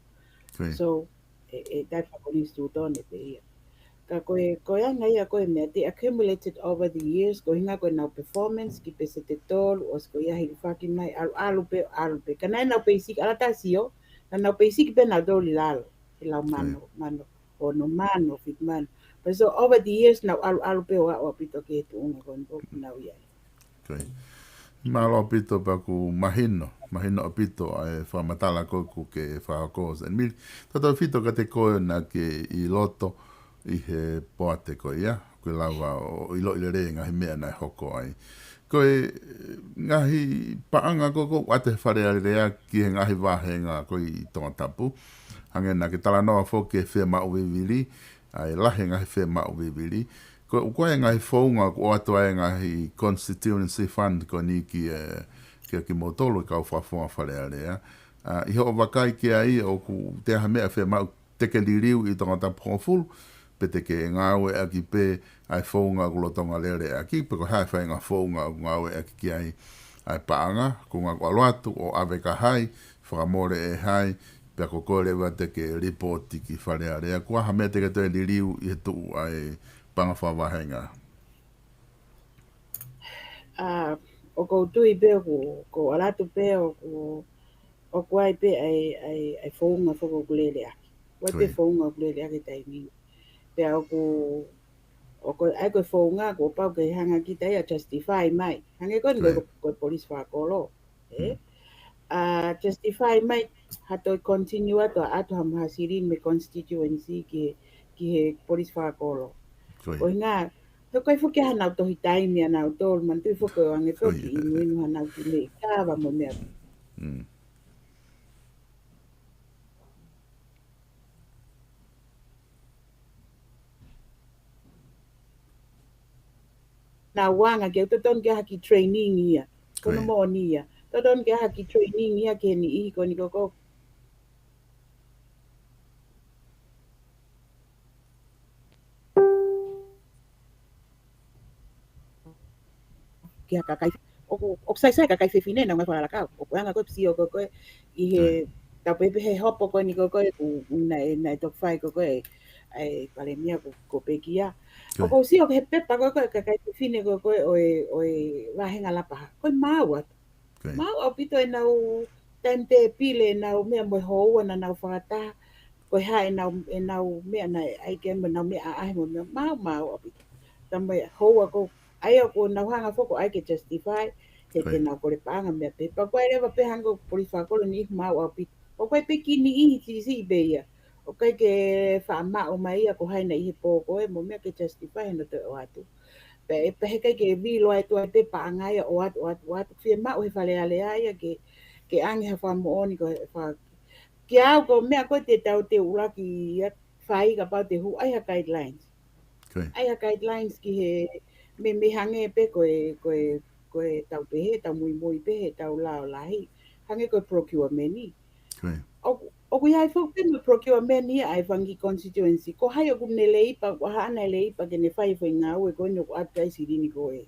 So, ʻe, ʻe taʻefakakonisitūtone pē ia. Ka ko e, ko e anga ia ko e meʻa, the accumulated over the years, ko e ʻuhinga ko ʻenau performance ki he peseti ʻe tolu, ʻosi ko ia hilifaki mai, ʻalu, ʻalu pē, ʻalu pē. Ka naʻe ʻenau peisiki, ʻalu atu ʻo sio, naʻa nau peisiki pē nautolu ʻi lalo, he lau mano, mano, ono mano, fitu mano. But so over the years, nau ʻalu, ʻalu pē ʻo aʻu ʻaupito ki he tuʻunga ko eni ʻoku nau ʻi ai. Mālō ʻaupito, pea ʻoku mahino, mahino ʻaupito ʻa e fakamatala ko ē ʻoku ke fakahoko, Sēnimili. Tautautefito kiate koe naʻa ke ʻi loto ʻi he poate ko ia, ʻoku ke lava ʻo ʻiloʻi lelei e ngaahi meʻa naʻe hoko ai. Ko e ngaahi paʻanga ko ē ʻoku ʻoatu ʻe he Fale Alea ki he ngaahi vāhenga ko ē ʻi Tongatapu. Hangē naʻa ke talanoa foki ki he fiemaʻu vivili, ʻa e lahi e ngaahi fiemaʻu vivili. Ko e, ko e ngaahi founga ʻoku ʻoatu ai e ngaahi constituency fund ko eni ki he, ki he kimoutolu e kau fakafofonga Fale Alea. ʻA, ʻi hoʻo vakai ki ai, ʻoku toe ʻi ai ha meʻa fiemaʻu te ke liliu ʻi Tongatapu hongofulu, pe te ke ngāueʻaki pē ʻa e founga ʻoku lolotonga lele ʻaki, pe ko e hā e faʻahinga founga ʻoku ngāueʻaki ki ai ʻa e paʻanga, ko e ʻuhinga ʻoku ʻalu atu ʻo ʻave kia hai, fakamole ʻe hai, pea ko koe leva te ke lipooti ki Fale Alea, ko e hā ha meʻa te ke toe liliu ʻi he tuʻu ʻa e paʻanga fakavāhenga. ʻA, ʻoku ou tui pē ʻoku, ʻoku ʻalu atu pē ʻoku, ʻoku ʻi ai pē ʻa e, ʻa e, ʻa e founga foki ʻoku lele ʻaki. ʻOku ʻi ai pē founga ʻoku lele ʻaki he taimi ni. Pea ʻoku, ʻoku ʻi ai ko e founga kuo pau ke hanga kita ia ʻo justify mai. Hangē ko eni ko e, ko e polisi fakakolo. ʻE? ʻA, justify mai ha toe continue atu ʻa ʻoatu ha maha silini mei he constituency ki he, ki he polisi fakakolo. Ko e ʻuhinga, he ʻoku ʻikai foki ke ʻi ai hanau tohi taimi ʻanautolu, manatuʻi foki ʻoku ʻange foki ʻi muinu hanau kiʻi meʻi kava mo e meʻa. Naʻa nau anga ke totonu ke ʻi ai ha kiʻi training ia. Ko hono moʻoni ia. Totonu ke ʻi ai ha kiʻi training ia ki he niʻihi ko eni ko ē. Ki ha kakai. ʻOku, ʻoku saisai kakai fefine naʻa nau ngaahi fakalaka. ʻOku anga ko ē sio ko ē ʻi he, tau pehē pē he hopo ko eni ko ē, ʻoku, naʻe, naʻe toki fai ko ē, ʻa e palēmia ko, ko Pekia. ʻOku ou sio ki he pepa ko ē, kakai fefine ko ē, ʻo e, ʻo e vāhenga Lapaha. Ko e maau atu. Maau ʻaupito ʻenau timetable, ʻenau meʻa mo e houa naʻa nau fakataha. Ko e hā ʻenau, ʻenau meʻa naʻe ʻai ke mo ʻenau meʻa ʻaʻahi mo e meʻa maau, maau ʻaupito. Ka mo e houa ko ē, ʻa ia ʻoku nau hanga foki ʻo ʻai ke justify, he te nau kole paʻanga meʻa pē. Pea ko e leva pē hangē ko e polisi fakakolo ni maau ʻaupito. ʻOku ʻi ai pē kiʻi niʻihi siʻisiʻi pē ia. ʻOku ʻikai ke faʻa maʻu mai ia ko hai naʻe ʻi he pō ko ē mo e meʻa ke justify hono toe ʻoatu. Pea ʻe pehē ʻikai ke vilo ai tuai pē paʻanga ia ʻoatu, ʻoatu, ʻoatu. Fiemaʻu he Fale Alea ia ke, ke ʻange ha fakamoʻoni ko e fa-, ke ʻai ko e meʻa ko ē te tau te ulaki ia fai kapau te hū ʻai ha guidelines. ʻAi ha guidelines ki he meʻa, meʻa hangē pē ko e, ko e, ko e tau pehē, tau muimui pē he tau lao lahi. Hangē ko e procurement ni. ʻOku, ʻoku ʻi ai foki pē mo e procurement ia ʻa e fanga kiʻi constituency. Ko hai ʻoku ne leipa, ko haʻane leipa ke ne fai e foʻi ngāue ko eni ʻoku ʻoatu ai e silini ko ē.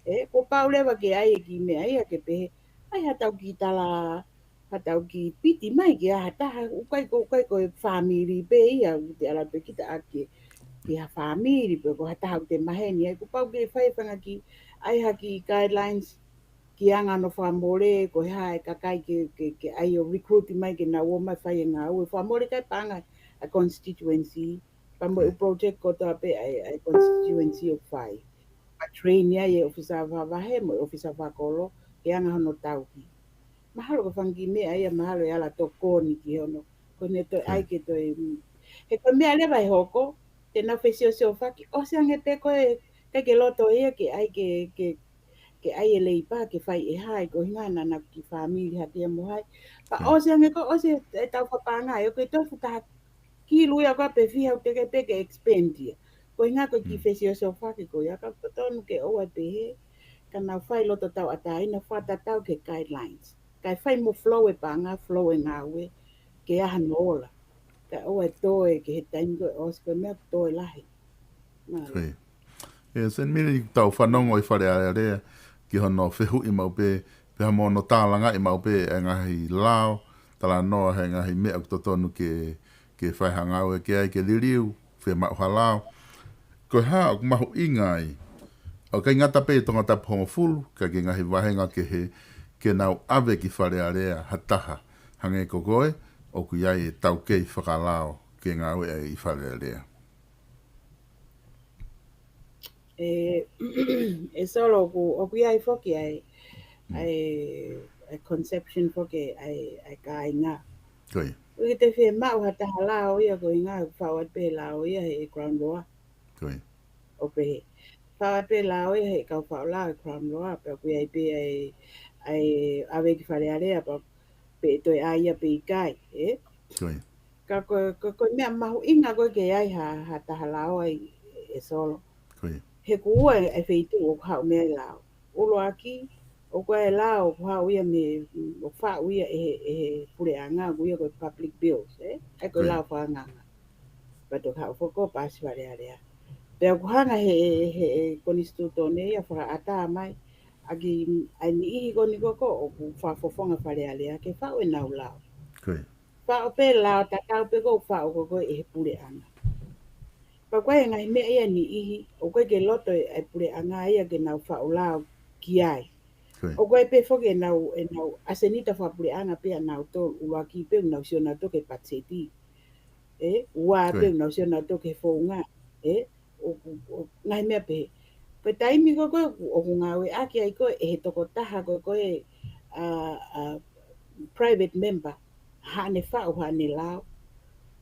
ʻE, kuo pau leva ke ʻai e kiʻi meʻa ia ke pehē. ʻAi ha tau kiʻi tala, ha tau kiʻi piti mai ki ha taha, ʻoku ʻikai ko, ʻikai ko e fāmili pē ia, ʻoku te ala pē kita ʻaki, ki ha fāmili pē, ko ha taha ʻoku te maheni ai, kuo pau ke fai e fanga kiʻi, ʻai ha kiʻi guidelines, ki he anga hono fakamole, ko e hā e kakai ke, ke, ke ʻai ʻo recruit mai ke nau ō mai fai e ngāue. Fakamole kae paʻanga ʻa e constituency, pea mo e project kotoa pē ʻa e, ʻa e constituency ʻoku fai. Pea train ai e ʻōfisa fakavahe mo e ʻōfisa fakakolo, ki he anga hono tauhi. Mahalo ko e fanga kiʻi meʻa ia, mahalo ʻe ala tokoni ki hono, ko ʻene toe ʻai ke toe, mm. He ko e meʻa leva ʻe hoko, te nau fesiosiofaki, ʻosi ange pē ko e, ʻikai ke loto ia ke ʻai ke, ke, ke ʻai e leipa ke fai ʻe hai, ko e ʻuhinga naʻa nau kiʻi fāmili hake ia mo hai. Pea ʻosi ange ko, ʻosi e tau fakapaʻanga, ʻe ʻoku ʻi ai e tofu taha kilu ia ko ē pe fiha ʻoku teʻeki pē ke expand ia. Ko e ʻuhinga ko e kiʻi fesiosiofaki ko ia, ka ʻoku totonu ke ʻoua ʻe pehē, ka nau fai loto tauʻatāina, fakatatau ki he guidelines. Kae fai mo flow e paʻanga, flow e ngāue, ke ʻi ai hano ola. Kae ʻoua ʻe toe ki he taimi ko ē ʻosi ko e meʻa toe lahi. Mālō. Ko ia. ʻE, Senimili, tau fanongo ʻi Fale Alea ki hono fehuʻi maʻu pē, pea mo hono tālangaʻi maʻu pē e ngaahi lao, talanoa he ngaahi meʻa ʻoku totonu ke, ke fai ha ngāue ki ai, ke liliu, fiemaʻu ha lao. Ko e hā ʻoku mahuʻinga ai, ʻoku ʻikai ngata pē ʻi Tongatapu hongofulu, ka ki he ngaahi vāhenga kehe, ke nau ʻave ki Fale Alea ha taha, hangē ko koe, ʻoku ʻi ai e taukei fakalao ke ngāue ai ʻi Fale Alea. ʻE, ʻe Solo, ʻoku, ʻoku ʻi ai foki ʻa e, ʻa e, ʻa e conception foki ʻa e, ʻa e kāinga. Ko ia. ʻOku ʻikai te fiemaʻu ha taha lao ia ko e ʻuhinga, faʻu atu pē lao ia he ground floor. Ko ia. ʻO pehē. Faʻu atu pē lao ia he kau faʻu lao he ground floor, pea ʻoku ʻi ai pē ʻa e, ʻa e ʻave ki Fale Alea, pea pe ʻe toe ʻai ia pe ʻikai, ē? Ko ia. Ka ko, ko, ko e meʻa mahuʻinga ko ē ke ʻi ai ha, ha taha lao ai ʻe Solo. Ko ia. He ʻoku ua e feituʻu ʻoku haʻu mei ai e lao. ʻUluaki, ʻoku ʻi ai e lao ʻoku haʻu ia mei, ʻoku faʻu ia ʻe he, ʻe he puleʻanga, ʻoku ʻi ai ko e public bills, ē? ʻA ia ko e lao fakaangaanga. Pea toki haʻu foki ʻo paasi Fale Alea. Pea ʻoku hanga he, he, he konisitūtone ia fakaʻatā mai, ʻaki ʻa e niʻihi ko eni ko ē ʻoku fakafofonga Fale Alea ke faʻu ʻenau lao. Ko ia. Faʻu pē lao tatau pē ko ē ʻoku faʻu ko ē ʻe he puleʻanga. Pea ko e ngaahi meʻa ia ʻe niʻihi, ʻoku ʻikai ke loto e, e puleʻanga ia ke nau faʻu lao ki ai. Ko ia. ʻOku ʻi ai pē foki ʻenau, ʻenau ʻasenita fakapuleʻanga pē ʻanautolu, ʻuluaki pē ʻoku nau sio nautolu ki he patiseti. Ē, ua pē ʻoku nau sio nautolu ki he founga. Ē, ʻo, ʻo, ʻo, ngaahi meʻa pehē. Ko e taimi ko ē ʻoku, ʻoku ngāueʻaki ai ko ē ʻe he tokotaha ko ē, ʻa, ʻa, private member, haʻane faʻu haʻane lao.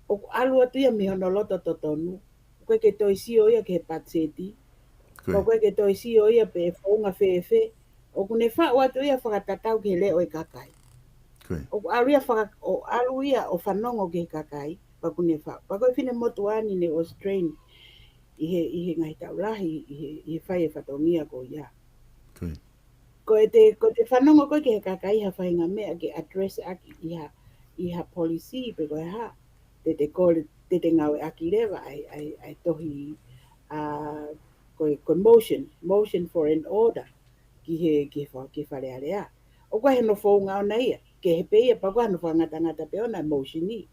ʻOku ʻalu atu ia mei hono loto totonu. ʻOku ʻikai ke toe sio ia ki he patiseti. Ko ia. ʻOku ʻikai ke toe sio ia pe founga fēfē. ʻOku ne faʻu atu ia fakatatau ki he leʻo e kakai. Ko ia. ʻOku ʻalu ia faka-, ʻo ʻalu ia ʻo fanongo ki he kakai, pea ʻoku ne faʻu. Pea ko e finemotuʻa ni ne ʻosi train ʻi he, ʻi he ngaahi taʻu lahi, ʻi he, ʻi he fai e fatongia ko ia. Ko ia. Ko ʻete, ko ʻete fanongo ko ē ki he kakai ha faʻahinga meʻa ke address ʻaki ʻi ha, ʻi ha policy pe ko e hā, te te kole, te te ngāueʻaki leva ʻa e, ʻa e, ʻa e tohi, ʻa, ko e, ko e motion, motion for an order ki he, ki he fa-, ki he Fale Alea. ʻOku ʻi ai hono founga ʻona ia, kehe pē ia, pea ʻoku ʻi ai hono fakangatangata pē ʻona e motion ni.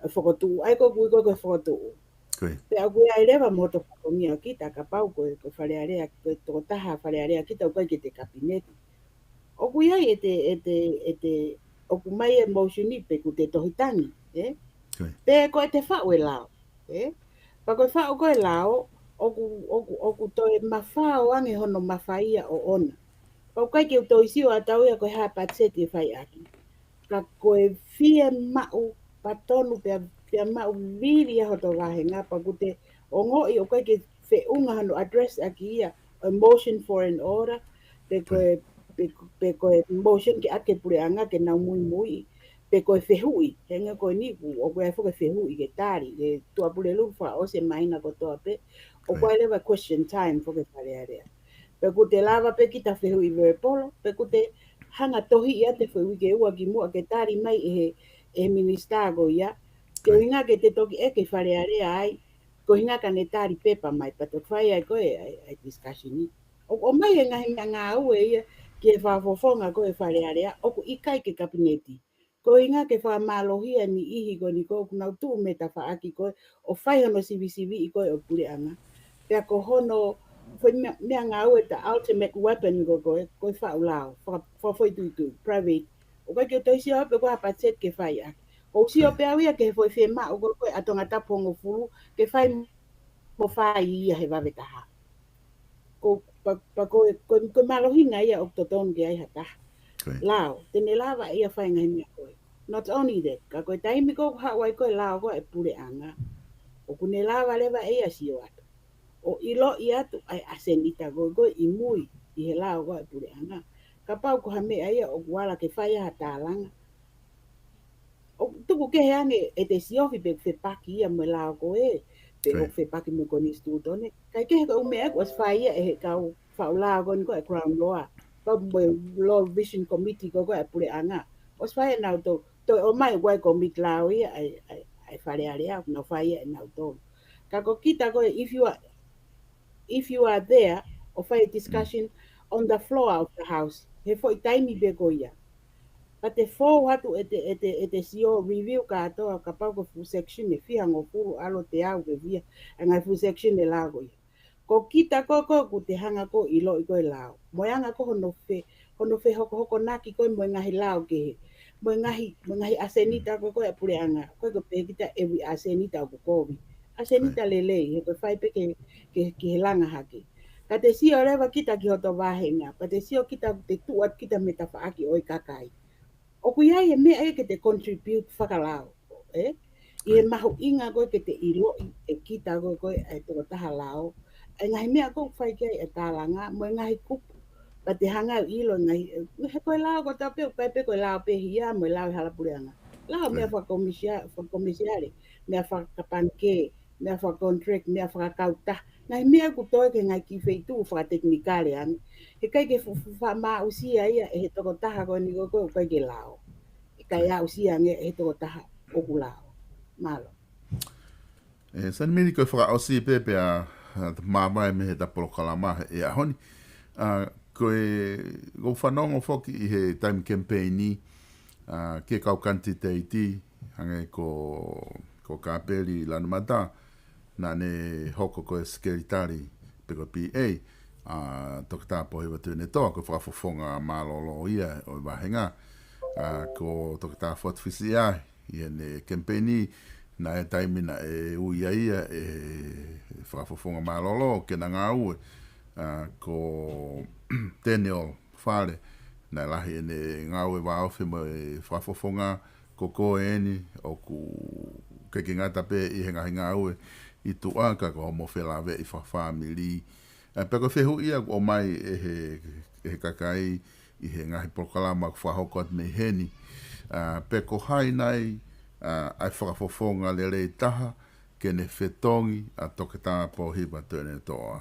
ʻA e fokotuʻu, ʻa ia ko ē ʻoku ui ko ē ko e fokotuʻu. Ko ia. Pea ʻoku ʻi ai leva mo hoto fatongia kita, kapau ko e, ko e Fale Alea, ko e tokotaha Fale Alea kita ʻoku ʻikai ke te kapineti. ʻOku ʻi ai ʻete, ʻete, ʻete, ʻoku ʻomai e motion ni pe ʻoku te tohi tangi, ē? Ko ia. Pe ko ʻete faʻu e lao, ē? Pea ko e faʻu ko ē lao, ʻoku, ʻoku, ʻoku toe mafao ange hono mafai ia ʻoʻona. Pea ʻoku ʻikai ke u toe sio ʻatau ia ko e hā e patiseti ʻe fai ʻaki. Ka ko e fiemaʻu patonu pea, fiemaʻu vili ia hoto vāhenga pea ʻoku te ongoʻi ʻoku ʻikai ke feʻunga hono address ʻaki ia ʻo e motion for an order, pe ko e, pe, pe ko e motion ke ʻatu ki he puleʻanga ke nau muimui, pe ko e fehuʻi, he ʻuhinga ko eni ʻoku, ʻoku ʻi ai foki e fehuʻi ke tali, he Tuʻapulelulu fakaʻosi e māhina kotoa pē, ʻoku ʻi ai leva question time foki he Fale Alea. Pe ʻoku te lava pē kita fehuʻi verbal, pe ʻoku te hanga tohiʻi ʻa e fehuʻi ke ua kimuʻa ke tali mai ʻe he, ʻe he minisitā ko ia. Ko ia. Ke ʻuhinga ke te toki ʻeke Fale Alea ai, ko e ʻuhinga ka ne tali pepa mai, pea toki fai ai ko ē ʻa e, ʻa e discussion ni. ʻOku ʻomai e ngaahi meʻangāue ia ki he fakafofonga ko ē Fale Alea, ʻoku ʻikai ke kapineti. Ko e ʻuhinga ke fakamālohia e niʻihi ko eni ko ē ʻoku nau tuʻu mei he tafaʻaki ko ē ʻo fai hono sivisiviʻi ko ē ʻo e puleʻanga. Pea ko hono, foʻi meʻa, meʻangāue, the ultimate weapon ko, ko, ko e faʻu lao, faka-, fakafoʻituitui, private. ʻOku ʻikai ke u toe sio pe ko e hā e patiseti ke fai ʻaki. ʻOku ou sio pē au ia ki he foʻi fiemaʻu ko, ko e ʻa Tongatapu hongofulu, ke fai mo fai ia he vave taha. Ko, pea, pea ko, ko, ko e mālohinga ia ʻoku totonu ke ʻi ai ha taha. Lao, te ne lava ia fai e ngaahi meʻa ko ē. Not only that, ka ko e taimi ko ē ʻoku haʻu ai ko ē lao ko ē ʻa e puleʻanga, ʻoku ne lava leva ia sio atu ʻo ʻiloʻi atu ʻa e ʻasenita ko ē ʻi mui ʻi he lao ko ē ʻa e puleʻanga. Kapau ko ha meʻa ia ʻoku ala ke fai ai ha tālanga, ʻoku tuku kehe ange ʻete siofi pe ʻoku fepaki ia mo e lao ko ē, pe ʻoku fepaki mo e konisitūtone. Kae kehe ko e ʻū meʻa ʻoku ʻosi fai ia ʻe he kau faʻu lao ko eni ko e Crown Law, pea mo e Law Revision Committee ko ē ʻa e puleʻanga. ʻOsi fai ʻe nautolu, toe ʻomai ko e komiti lao ia ʻa e, ʻa e, ʻa e Fale Alea, ʻoku nau fai ia ʻe nautolu. Ka ko kita ko ē, if you are, if you are there, ʻo fai e discussion on the floor of the house, he foʻi taimi pē ko ia. Pea te fou atu ʻete, ʻete, ʻete sio, review kātoa, kapau ko e full section ʻe fiha hongofulu, ʻalu ʻo teau pe fiha, ʻa e ngaahi full section ʻo e lao ko ia. Ko kita ko ē ʻoku te hanga ko ē ʻo ʻiloʻi ko ē e lao. Mo e anga ko ē hono fe-, hono fehokohokonaki ko ē mo e ngaahi lao kehe. Mo e ngaahi, mo e ngaahi ʻasenita ko ē ʻa e puleʻanga. ʻOku ʻikai ko e pehē kita ʻe ui ʻasenita ʻoku kovi. ʻAsenita lelei, he ko e fai pē ke, ke, ke langa hake. Ka te sio leva kita ki hoto vāhenga, pea te sio kita, te tuʻu atu kita mei he tafaʻaki ʻo e kakai. ʻOku ʻi ai e meʻa ia ke te contribute fakalao, ē? ʻI he mahuʻinga ko ē ke te ʻiloʻi ʻe kita ko ē, ko ē ʻa e tokotaha lao, ʻa e ngaahi meʻa ʻoku fai ki ai e tālanga, mo e ngaahi kupu, pea te hanga ʻo ʻilo e ngaahi, he ko e lao kotoa pē, ʻoku ʻikai pē ko e lao pē hia, mo e lao ʻi he hala puleʻanga. Lao meʻa fakakomisia-, fakakomisiale, meʻa fakapanike, meʻa fakacontract, meʻa fakakautaha. Ngaahi meʻa ʻoku toe ki he ngaahi kiʻi feituʻu fakatekinikale ange. He ʻikai ke fu-, fu-, faʻa maʻusia ia ʻe he tokotaha ko eni ko ē ʻoku ʻikai ke lao. He ʻikai aʻusia ange ʻe he tokotaha ʻoku lao. Mālō. ʻE, Sanimili, ko e fakaʻosi pē pea, ʻa, māvae mei heʻeta polokalama he ʻaho ni. ʻA, ko e, ʻoku ou fanongo foki ʻi he taimi kemipeini, ʻa, ki he kau kanititeiti, hangē ko, ko Kapeli Lanumata, naʻa ne hoko ko e sekelitali pe ko e P A, ʻa, Toketā Pōhiva Tuʻiʻonetoa, ko e fakafofonga mālōlō ia ʻo e vāhenga, ʻa, ko Toketā Fuatu Fisiʻiahi, ʻi heʻene kemipeini, naʻe taimi naʻe ui ai ia ʻe he fakafofonga mālōlō ke na ngāue, ʻa, ko Daniel Fale, naʻe lahi ʻene ngāue vāofi mo e fakafofonga, ko koe eni, ʻoku ʻikai ke ngata pē ʻi he ngaahi ngāue ʻi tuʻa ka ko hoʻomo felāveʻi fakafāmili. ʻA, pea ko e fehuʻi ia ʻoku ʻomai ʻe he, ʻe he kakai ʻi he ngaahi polokalama ʻoku fakahoko atu mei heni. ʻA, pe ko hai nai, ʻa, ʻa e fakafofonga lelei taha ke ne fetongi ʻa Toketā Pōhiva Tuʻiʻonetoa.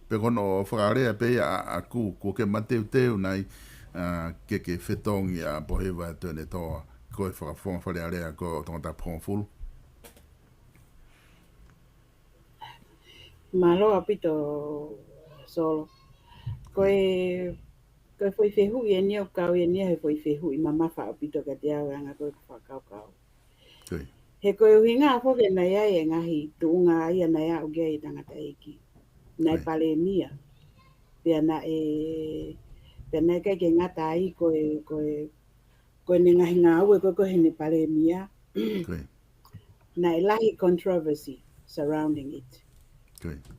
Pe ko hono fakalea pē ia ʻa, ʻaʻaku, kuo ke mateuteu nai, ʻa, ke ke fetongi ʻa Pōhiva Tuʻiʻonetoa, ko e fakafofonga Fale Alea ko ē ʻo Tongatapu hongofulu. Mālō ʻaupito, Solo. Ko e, ko e foʻi fehuʻi eni ʻoku kau eni he foʻi fehuʻi mamafa ʻaupito kiate au ʻa e anga ko ē ʻeku fakakaukau. He ko e ʻuhinga foki naʻe ʻi ai e ngaahi tuʻunga ia naʻe aʻu ki ai e tangataʻeiki. Naʻe palēmia. Pea naʻe, pea naʻe ʻikai ke ngata ai ko e, ko e, ko ʻene ngaahi ngāue ko ē ko ē heʻene palēmia. Naʻe lahi controversy surrounding it.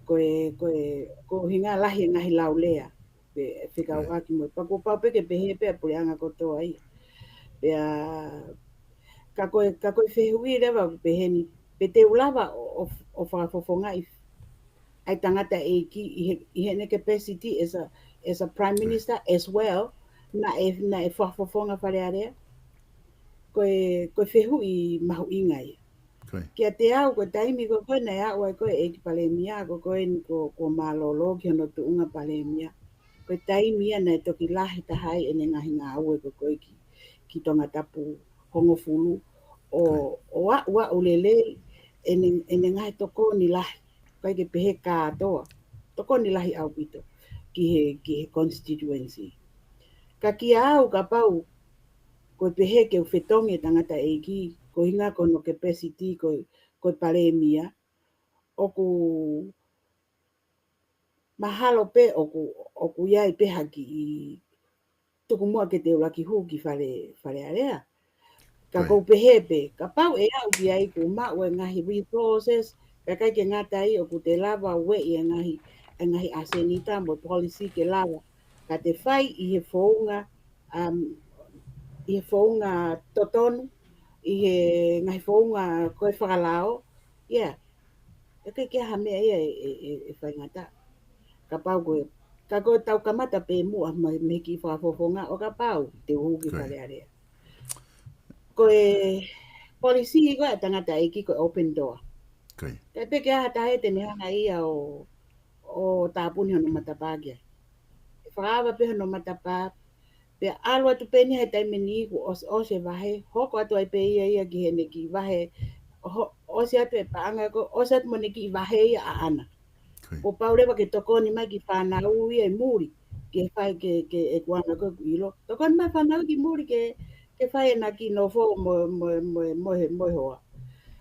Ko e, ko e, ko e ʻuhinga lahi e ngaahi laulea. Pe fekauʻaki mo e pea kuo pau pē ke pehē pē ʻa e puleʻanga kotoa ia. Pea, ka ko e, ka ko e fehuʻi leva ʻoku pehē ni, pe te u lava ʻo, ʻo, ʻo fakafofongaʻi ʻa e tangataʻeiki ʻi he, ʻi heʻene capacity as a, as a prime minister as well, naʻe, naʻe fakafofonga Fale Alea. Ko e, ko e fehuʻi mahuʻinga ia. Kiate au, ko e taimi ko ē ko ē naʻe aʻu ai ko ē ʻEiki Palēmia, ko ē ko ē ni kuo, kuo mālōlō ki hono tuʻunga palēmia. Ko e taimi ia naʻe toki lahi taha ai ʻene ngaahi ngāue ko ē ko ē ki, ki Tongatapu hongofulu. ʻO, ʻo aʻu, aʻu lelei ʻene, ʻene ngaahi tokoni lahi. ʻIkai ke pehē kātoa. Tokoni lahi ʻaupito ki he, ki he constituency. Ka kiate au kapau ko e pehē ke u fetongi e tangataʻeiki, ko e ʻuhinga ko hono capacity ko e, ko e palēmia, ʻoku, mahalo pē ʻoku, ʻoku ʻi ai pē ha kiʻi tuku muʻa ke te u lava ke hū ki Fale, Fale Alea. Ka ʻoku ou pehē pē, kapau ʻe aʻu ki ai kuo maʻu e ngaahi resources, kae ʻikai ke ngata ai ʻoku te lava ueʻi e ngaahi, e ngaahi ʻasenita mo e policy ke lava. Ka te fai ʻi he founga, um, ʻi he founga totonu, ʻi he ngaahi founga ko e fakalao, yeah. ʻIkai ke ha meʻa ia ʻe, ʻe, ʻe, ʻe faingataʻa. Kapau ko e, ka ko e tau kamata pē muʻa mei, mei he kiʻi fakafofonga ʻo kapau te u hū ki Fale Alea. Ko e policy ko e tangataʻeiki ko e open door. Kae pē ke ʻi ai ha taha te ne hanga ia ʻo, ʻo tāpuni hono matapā ki ai. ʻE fakaava pē hono matapā, pea ʻalu atu pē eni he taimi ni kuo ʻosi, ʻosi e vahe, hoko atu ai pē ia ia ki heʻene kiʻi vahe, ho-, ʻosi atu e paʻanga ko, ʻosi atu mo ʻene kiʻi vahe ia ʻaʻana. Kuo pau leva ke tokoni mai e kiʻi fānau ia ʻi muli, ke fai ke, ke ʻe kuana ko ʻeku ʻilo. Tokoni mai e fānau ki muli ke, ke fai ʻena kiʻi nofo mo, mo, mo, mo e, mo e hoa.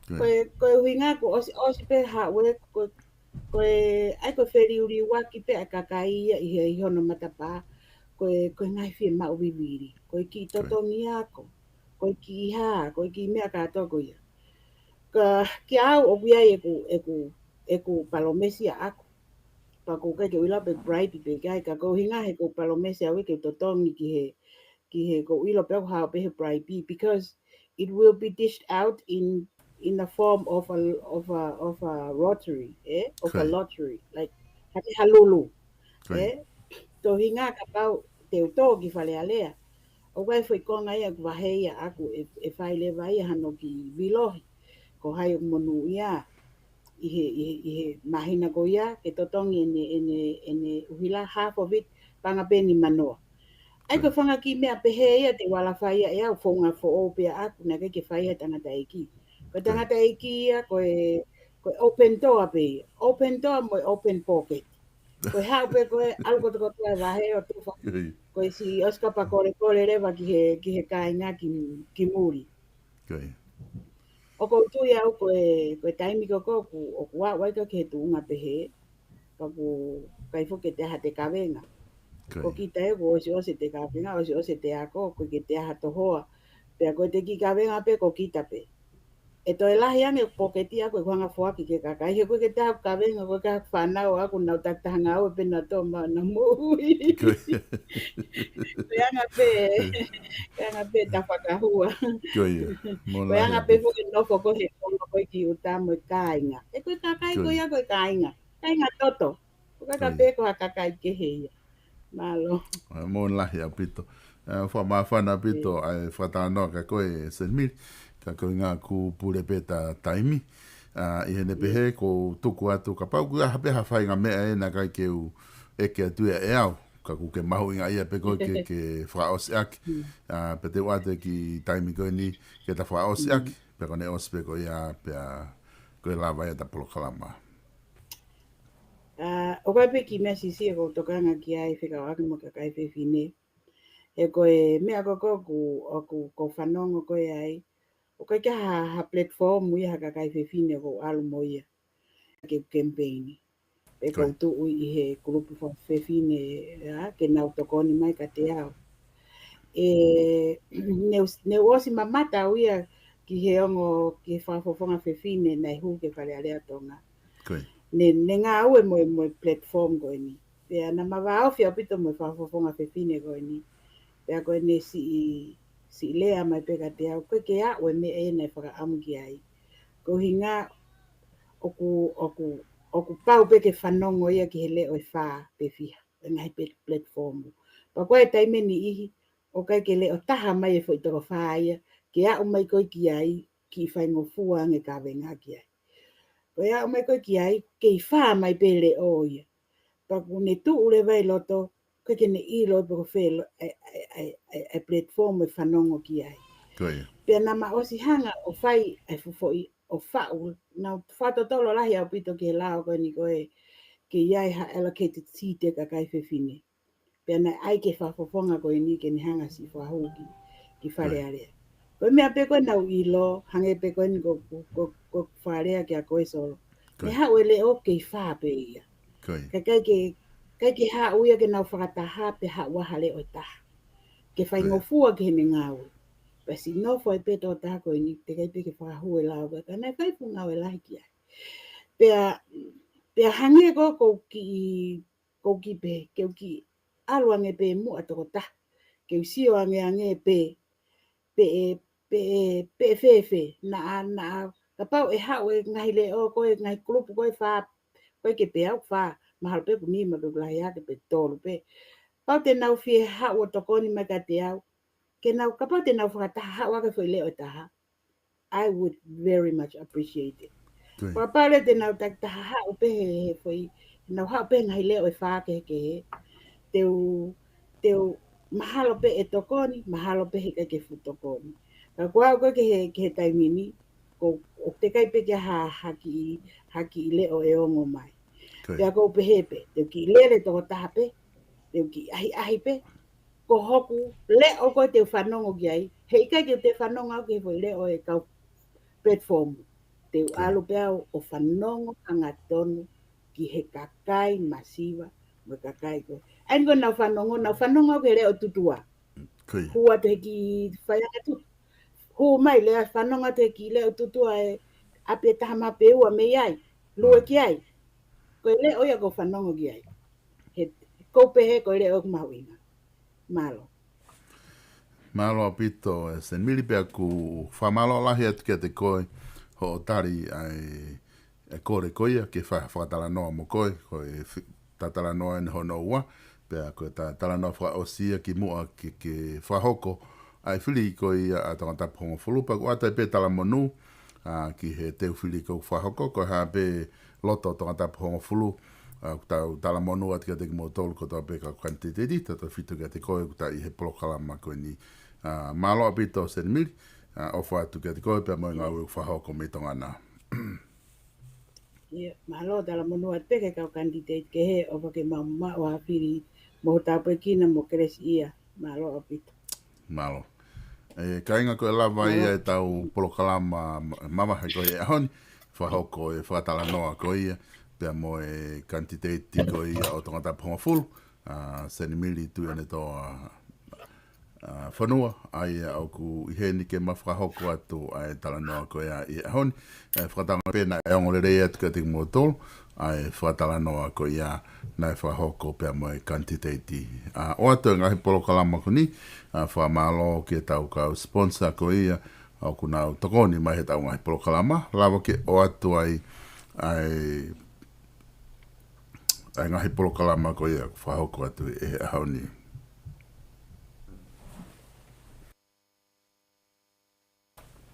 Ko e, ko e ʻuhinga kuo ʻosi, ʻosi pē haʻu e, ko e, ko e, ʻai ko e feliuliuaki pē ʻa e kakai ia ʻi he, ʻi hono matapā, ko e, ko e ngaahi fiemaʻu vivili, ko e kiʻi totongi ako, ko e kiʻi hā, ko e kiʻi meʻa kātoa ko ia. Ka, kia au ʻoku ʻi ai ʻeku, ʻeku, ʻeku palōmesi ʻaʻaku. Pea ʻoku ʻikai ke u ʻilo pe bribe pe ʻikai, ka ko e ʻuhinga he ʻoku ou palōmesi au ia ke totongi ki he, ki he ʻoku ou ʻilo pē ʻoku hao pē he bribe, because it will be dished out in, in the form of a, of a, of a lottery, eh? Of a lottery, like, ha te halulu, eh? Ko e ʻuhinga kapau te u tō ki Fale Alea, ʻoku ʻi ai e foʻi konga ia ʻeku vahe ia ʻaʻaku ʻe, ʻe fai leva ia hano kiʻi vilohi. Ko hai ʻoku monūʻia ʻi he, ʻi he, ʻi he māhina ko ia, ke totongi ʻene, ʻene, ʻene ʻuhila half of it, paʻanga pē ʻe nima noa. ʻAi ko e fanga kiʻi meʻa pehē ia te u ala fai ia ʻe au, founga foʻou pē ʻaʻaku naʻe ʻikai ke fai ʻe he tangataʻeiki. Ko e tangataʻeiki ia, ko e, ko e open door pē ia. Open door mo e open pocket. Ko e haʻu pē ko e ʻalu kotokotoa e vahe ʻo tufa. Ko e siʻi ʻosi kapa kolekole leva ki he, ki he kāinga ki, ki muli. ʻOku ou tui au ko e, ko e taimi ko ē ʻoku, ʻoku aʻu ai ka ki he tuʻunga pehē, pea ʻoku ʻikai foki ke toe ʻi ai ha toe kavenga. Ko kita ē, kuo ʻosiʻosi e toe kavenga, ʻosiʻosi e toe ako, ʻoku ʻikai ke toe ʻi ai ha toe hoa. Pea ko e toe kiʻi kavenga pē ko kita pē. ʻE toe lahi ange e pōketi ʻaʻaku ʻeku hanga foaki ki he kakai, he ʻoku ʻikai ke toe ʻi ai haku kavenga, ʻoku ʻikai ke ʻi ai haku fānau ʻaʻaku naʻa ku takitaha ngāue pē naʻa ku toʻo maʻu ʻena moʻui. Ko e anga pē, ko e anga pē e tafakahua. Ko e anga pē foki e nofo ko ē he konga ko ē ki ʻuta mo e kāinga. ʻE ko e kakai ko ia ko e kāinga. Kāinga toto. ʻOku ʻikai pē ko ha kakai kehe ia. Mālō. ʻA, moʻoni lahi ʻaupito. ʻA, fakamāfana ʻaupito ʻa e fakatalanoa kia koe, Senimili. Ka ko e ʻuhinga kuo pule pē ʻeta taimi. ʻA, ʻi heʻene pehē, ʻoku ou tuku atu kapau ʻoku ʻi ai ha pē ha faʻahinga meʻa ʻe naʻe ʻikai ke u ʻeke atu ia ʻe au. Ka ʻoku ke mahuʻingaʻia pē koe ke, ke fakaʻosi ʻaki. ʻA, pea te u ʻoatu e kiʻi taimi ko eni ke ta fakaʻosi ʻaki. Pea ko ʻene ʻosi pē ko ia, pea ko e lava ia ʻeta polokalama. ʻA, ʻoku ʻi ai pē kiʻi meʻa siʻisiʻi ʻoku ou tokanga ki ai fekauʻaki mo e kakai fefine. He ko e meʻa ko ē ʻoku, ʻoku, ʻoku fanongo ko ē ai. ʻOku ʻikai ke ʻi ai ha, ha platform ia ha kakai fefine ʻoku ou ʻalu mo ia ke campaign. Pea ʻoku ou tuʻu ʻi he kulupu fefine, ʻa, ke nau tokoni mai kiate au. ʻE, ne u-, ne u ʻosi mamata au ia ki he ongo, ki he fakafofonga fefine naʻe hū ki Fale Alea Tonga. Ne, ne ngāue mo e, mo e platform ko eni. Pea naʻa ma vāofi ʻaupito mo e fakafofonga fefine ko eni. Pea ko ʻene siʻi, siʻi lea mai pē kiate au, ʻoku ʻikai ke aʻu e meʻa ʻe naʻe fakaʻamu ki ai. Ko e ʻuhinga ʻoku, ʻoku, ʻoku pau pē ke fanongo ia ki he leʻo ʻe fā pe fiha, ʻi he ngaahi plat-, platform. Pea ko e taimi ʻe niʻihi, ʻoku ʻikai ke leʻo taha mai e foʻi toko fā ia, ke aʻu mai ko ē ki ai, kiʻi faingofua ange kavenga ki ai. Ko e aʻu mai ko ē ki ai, kei fā mai pē leʻo ia. Pea ʻoku ne tuʻu leva ʻi loto, ʻoku ʻikai ke ne ʻilo pe ko fē lo-, ʻa e, ʻa e, ʻa e, ʻa e, ʻa e platform ʻe fanongo ki ai. Pea naʻa ma ʻosi hanga ʻo fai ʻa e foʻi, ʻo faʻu, naʻa ku fakatotolo lahi ʻaupito ki he lao ko eni ko ē, ke ʻi ai ha allocated seat ʻa e kakai fefine. Pea naʻe ʻai ki he fakafofonga ko eni ke ne hanga siʻi fakahū ki, ki Fale Alea. Ko e meʻa pē ko ē naʻa ku ʻilo, hangē pē ko eni ko, ko, ko, ko Fale Alea kia koe Solo. Ne haʻu e leʻo kei fā pē ia. Kae ʻikai ke, ʻikai ke haʻu ia ke nau fakataha pe haʻu ʻa ha leʻo ʻe taha ke faingofua ki heʻene ngāue. Pea siʻi nofo ai pē tokotaha ko eni, teʻeki ai pē ke fakahū e lao ko ē, ka naʻe fai fuʻu ngāue lahi ki ai. Pea, pea hangē ko ē ʻoku ou kiʻi, ʻoku ou kiʻi pehē, ke u kiʻi ʻalu ange pē muʻa tokotaha, ke u sio ange ange pē, pe ʻe, pe ʻe, pe ʻe fēfē, naʻa, naʻa, kapau ʻe haʻu e ngaahi leʻo ko ē, ngaahi kulupu ko ē ʻe fā, ʻikai ke pehē au ʻe fā, mahalo pē ʻoku nima pe ʻoku lahi hake pe tolu pē. Pau te nau fie haʻu ʻo tokoni mai kiate au, ke nau, kapau te nau fakataha haʻu ʻaki e foʻi leʻo ʻe taha, I would very much appreciate it. Ko ia. Kapau leva te nau takitaha haʻu pē he, he foʻi, nau haʻu pē he ngaahi leʻo ʻe fā kehekehe, te u, te u, mahalo pē ʻe tokoni, mahalo pē heʻikai ke fuʻu tokoni. Ka ko au ko ē ki he, ki he taimi ni, ʻoku, ʻoku teʻeki ai pē ke ʻi ai ha, ha kiʻi, ha kiʻi leʻo ʻe ongo mai. Ko ia. Pea ʻoku ou pehē pē, te u kiʻi lele tokotaha pē, te u kiʻi ʻahiʻahi pē, ko hoku leʻo ko ē te u fanongo ki ai, heʻikai ke te fanongo au ki he foʻi leʻo ʻo e kau platform. Te u Ko ia. ʻalu pē au ʻo fanongo hangatonu ki he kakai masiva, mo e kakai ko ē. ʻA ia ko ʻenau fanongo, nau fanongo au ki he leʻo tutua. Ko ia. Hū atu he kiʻi faiʻanga tutu. Hū mai leva fanongo atu he kiʻi leʻo tutua ʻe ʻapi ʻe taha ma pe ua mei ai. Lue Mm. ki ai. Ko e leʻo ia ʻoku ou fanongo ki ai. He ʻoku ou pehē ko e leʻo ʻoku mahuʻinga. Mālō. Mālō ʻaupito, ē, Senimili, pea ʻoku ou fakamālō lahi atu kiate koe hoʻo tali ʻa e, e kole ko ia ke fa-, fakatalanoa mo koe, ko e fi-, ta talanoa eni hono ua, pea ko e ta talanoa fakaʻosi ia kimuʻa ke, ke fakahoko ʻa e fili ko ia ʻa Tongatapu hongofulu, pea ʻoku ʻoatu ai pē talamonū, ā, ki he teu fili ʻoku fakahoko, ko e hā pē loto ʻo Tongatapu hongofulu, ā, ʻoku tau talamonū atu kiate kimoutolu kotoa pē kau kanititeiti, tautautefito kiate koe ʻoku ta ʻi he polokalama ko eni. Ā, mālō ʻaupito Senimili, ā, ʻofa atu kiate koe pea mo e ngāue ʻoku fakahoko mei Tonga na. ʻIa, mālō, talamonū atu pē ki he kau kanititeiti kehe ʻofa ke maʻu ha fili mo tāpuekina mo kelesiʻia. Mālō ʻaupito. Mālō. Ē, kāinga, ko e lava ia Mālō. ʻetau polokalama ma-, mavahe ko ia he ʻaho ni, fakahoko e fakatalanoa ko ia, pea mo e kanititeiti ko ia ʻo Tongatapu hongofulu, ā, Senimili Tuʻiʻonetoa, ā, Fonua, ʻa ia ʻoku ʻi heni ke ma fakahoko atu ʻa e talanoa ko ia ʻi he ʻaho ni. Ē, fakatauange pē naʻe ongo lelei atu kiate kimoutolu ʻa e fakatalanoa ko ia naʻe fakahoko pea mo e kanititeiti. Ā, ʻoatu e ngaahi polokalama ko eni, ā, fakamālō ki heʻetau kau sponsor ko ia ʻoku nau tokoni mai heʻetau ngaahi polokalama, lava ke ʻoatu ai ʻa e, ʻa e ngaahi polokalama ko ia ʻoku fakahoko atu ʻi he ʻaho ni.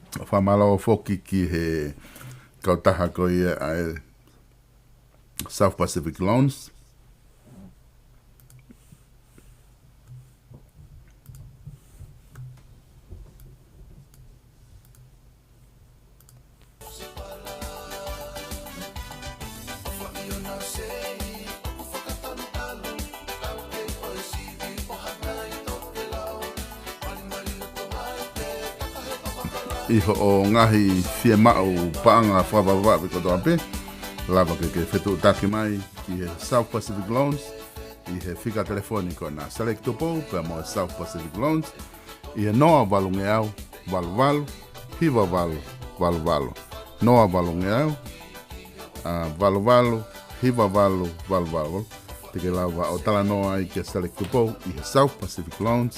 Fakamālō foki ki he kautaha ko ia ʻa e South Pacific Loans. ʻI hoʻo ngaahi fiemaʻu paʻanga fakavavevave kotoa pē, lava ke ke fetuʻutaki mai ki he South Pacific Loans, ʻi he fika telefoni ko ena, Select Tupou pea mo e South Pacific Loans, ʻi he noa valungeau, valu valu, hiva valu, valu valu. Noa valungeau, ā, valu valu, hiva valu, valu valu. Te ke lava ʻo talanoa ai kia Select Tupou ʻi he South Pacific Loans,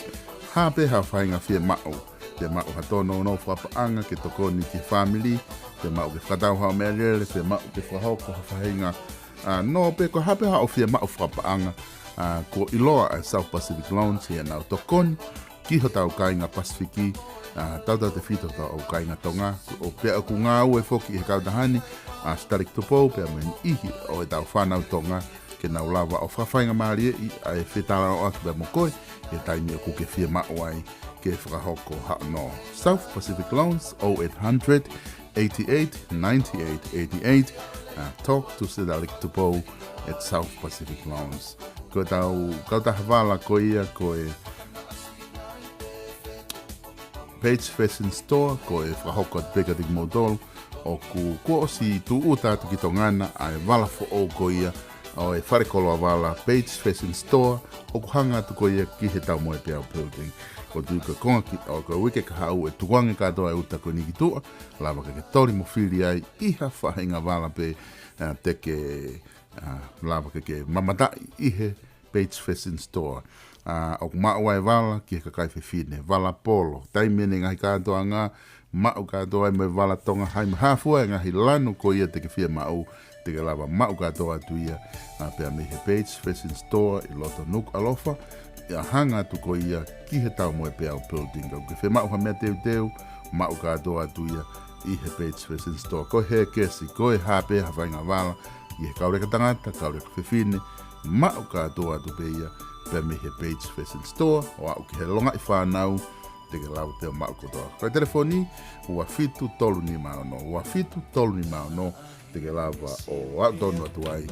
hā pē haʻo faʻahinga fiemaʻu, fiemaʻu ha tōnounou fakapaʻanga ke tokoni ki he fāmili, fiemaʻu ke fakatau haʻo meʻalele, fiemaʻu ke fakahoko ha faʻahinga, ā, nō pe ko e hā pē haʻo fiemaʻu fakapaʻanga, ā, kuo ʻiloa ʻa e South Pacific Loans ʻi heʻenau tokoni ki hotau kāinga Pasifiki, ā, tautautefito hotau kāinga Tonga, ʻo pea ʻoku ngāue foki ʻi he kautaha ni ʻa Select Tupou pea mo e niʻihi ʻo ʻetau fānau Tonga, ke nau lava ʻo fakafaingamālieʻi ʻa e fetalanoaʻaki pea mo koe ʻi he taimi ʻoku ke fiemaʻu ai ke fakahoko haʻo nō. South Pacific Loans, oh eight hundred, eighty-eight, ninety-eight, eighty-eight, ā, talk to Select Tupou at South Pacific Loans. Ko ʻetau kautaha vala ko ia ko e Page Fashion Store, ko e fakahoko atu pē kiate kimoutolu, ʻoku kuo ʻosi tūʻuta atu ki Tonga na ʻa e vala foʻou ko ia ʻo e fale koloa vala Page Fashion Store, ʻoku hanga atu ko ia ki he Taumoepeau Building. ʻOku ou tui ko e konga ki, ʻo ko e uike kahaʻu ʻe tukuange kātoa e uta ko eni ki tuʻa, lava ke ke toli mo fili ai ʻi ha faʻahinga vala pē, ā, te ke, ā, lava ke ke mamataʻi ʻi he Page Fashion Store. Ā, ʻoku maʻu ai e vala ki he kakai fefine, vala polo, taimi ʻeni e ngaahi kātoanga, maʻu kātoa ai mo e vala Tonga, hai mo e hā fua e ngaahi lanu ko ia te ke fiemaʻu, te ke lava maʻu kātoa atu ia, ā, pea mei he Page Fashion Store ʻi loto Nukuʻalofa, ʻa ia hanga atu ko ia ki he Taumoepeau Building. Kapau ʻoku ke fiemaʻu ha meʻa teuteu, maʻu kātoa atu ia ʻi he Page Fashion Store. Ko e hēkesi, ko e hā pē ha faʻahinga vala, ʻi he kauleka tangata, kauleka fefine, maʻu kātoa atu pē ia, pea mei he Page Fashion Store, ʻo aʻu ki he longaʻi fānau, te ke lava pē ʻo maʻu kotoa. Ko e telefoni, ua fitu tolu nima ono, ua fitu tolu nima ono, te ke lava ʻo aʻu tonu atu ai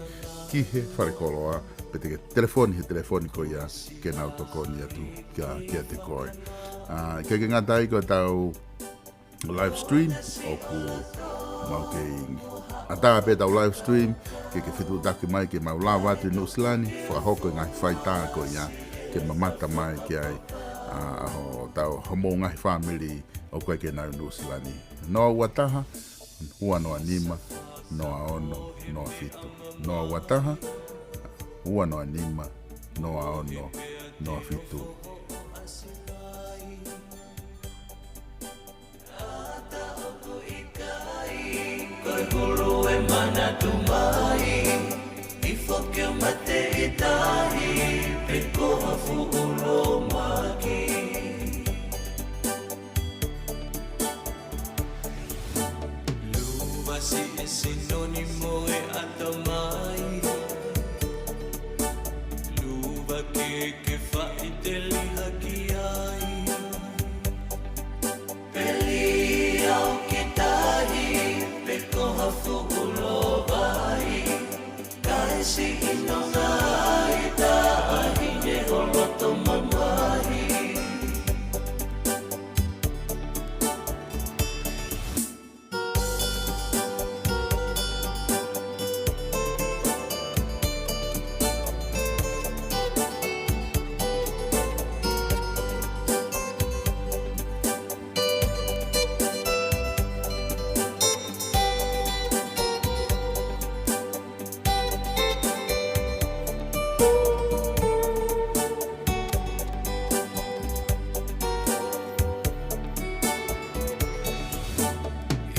ki he fale koloa, pe te ke telefoni he telefoni ko ia ke nau tokoni atu kia, kiate koe. Ā, ʻikai ke ngata ai ko ʻetau live stream, ʻoku mau kei ʻatā pē ʻetau live stream, ke ke fetuʻutaki mai ke mau lava atu ʻi Nuʻusila ni, fakahoko e ngaahi faitā ko ia, ke mamata mai ki ai, ā, ʻa hotau, homou ngaahi fāmili ʻoku ʻikai ke nau ʻi Nuʻusila ni. Noa ua taha, ua noa nima, noa ono, noa fitu. Noa ua taha, ua noa nima, noa ono, noa fitu. Ko e hulu e manatu mai, ʻi foki o mate ʻi tahi, pe ko ha fuʻu lōmaki. Luva siʻi sinoni mo e ʻatamai. Luva ke ke faʻiteliha ki ai. Peli au ki tahi, pe ko ha fuʻu lōvai. Kae siʻi nonga ʻi tahi ne holoto mamahi.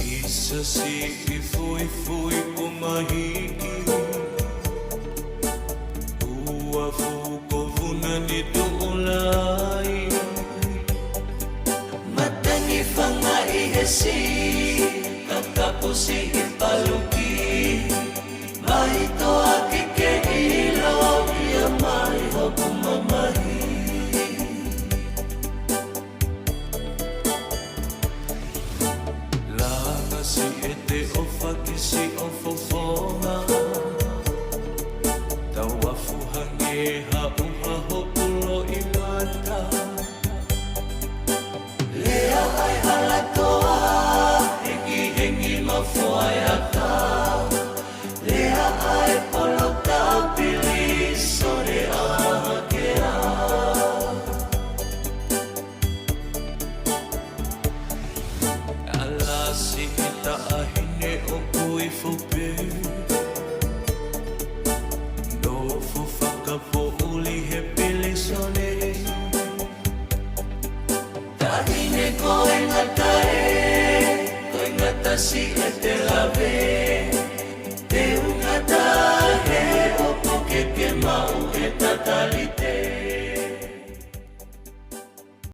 ʻI siʻi fuifui ʻo mahiki, ua fuko vuna ni tuʻu lai. Matangi fanga ʻi he siʻi, kakapu siʻi paluki. Mai toa ke ke ʻilo ia mai hoku mamahi. Langa siʻete ʻofa ki siʻo fofonga. Tau afu hangē ha ʻuha hoku loʻimata. Lea ai hala toa, hengihengi ma foaiata. Lea ai polo tapili, sole a hakea. Ala siʻi taʻahine ʻoku ifo pē. Nofo fakapoʻuli he pilisone. Taʻahine ko e ngata ē, ko e ngata siʻete lave.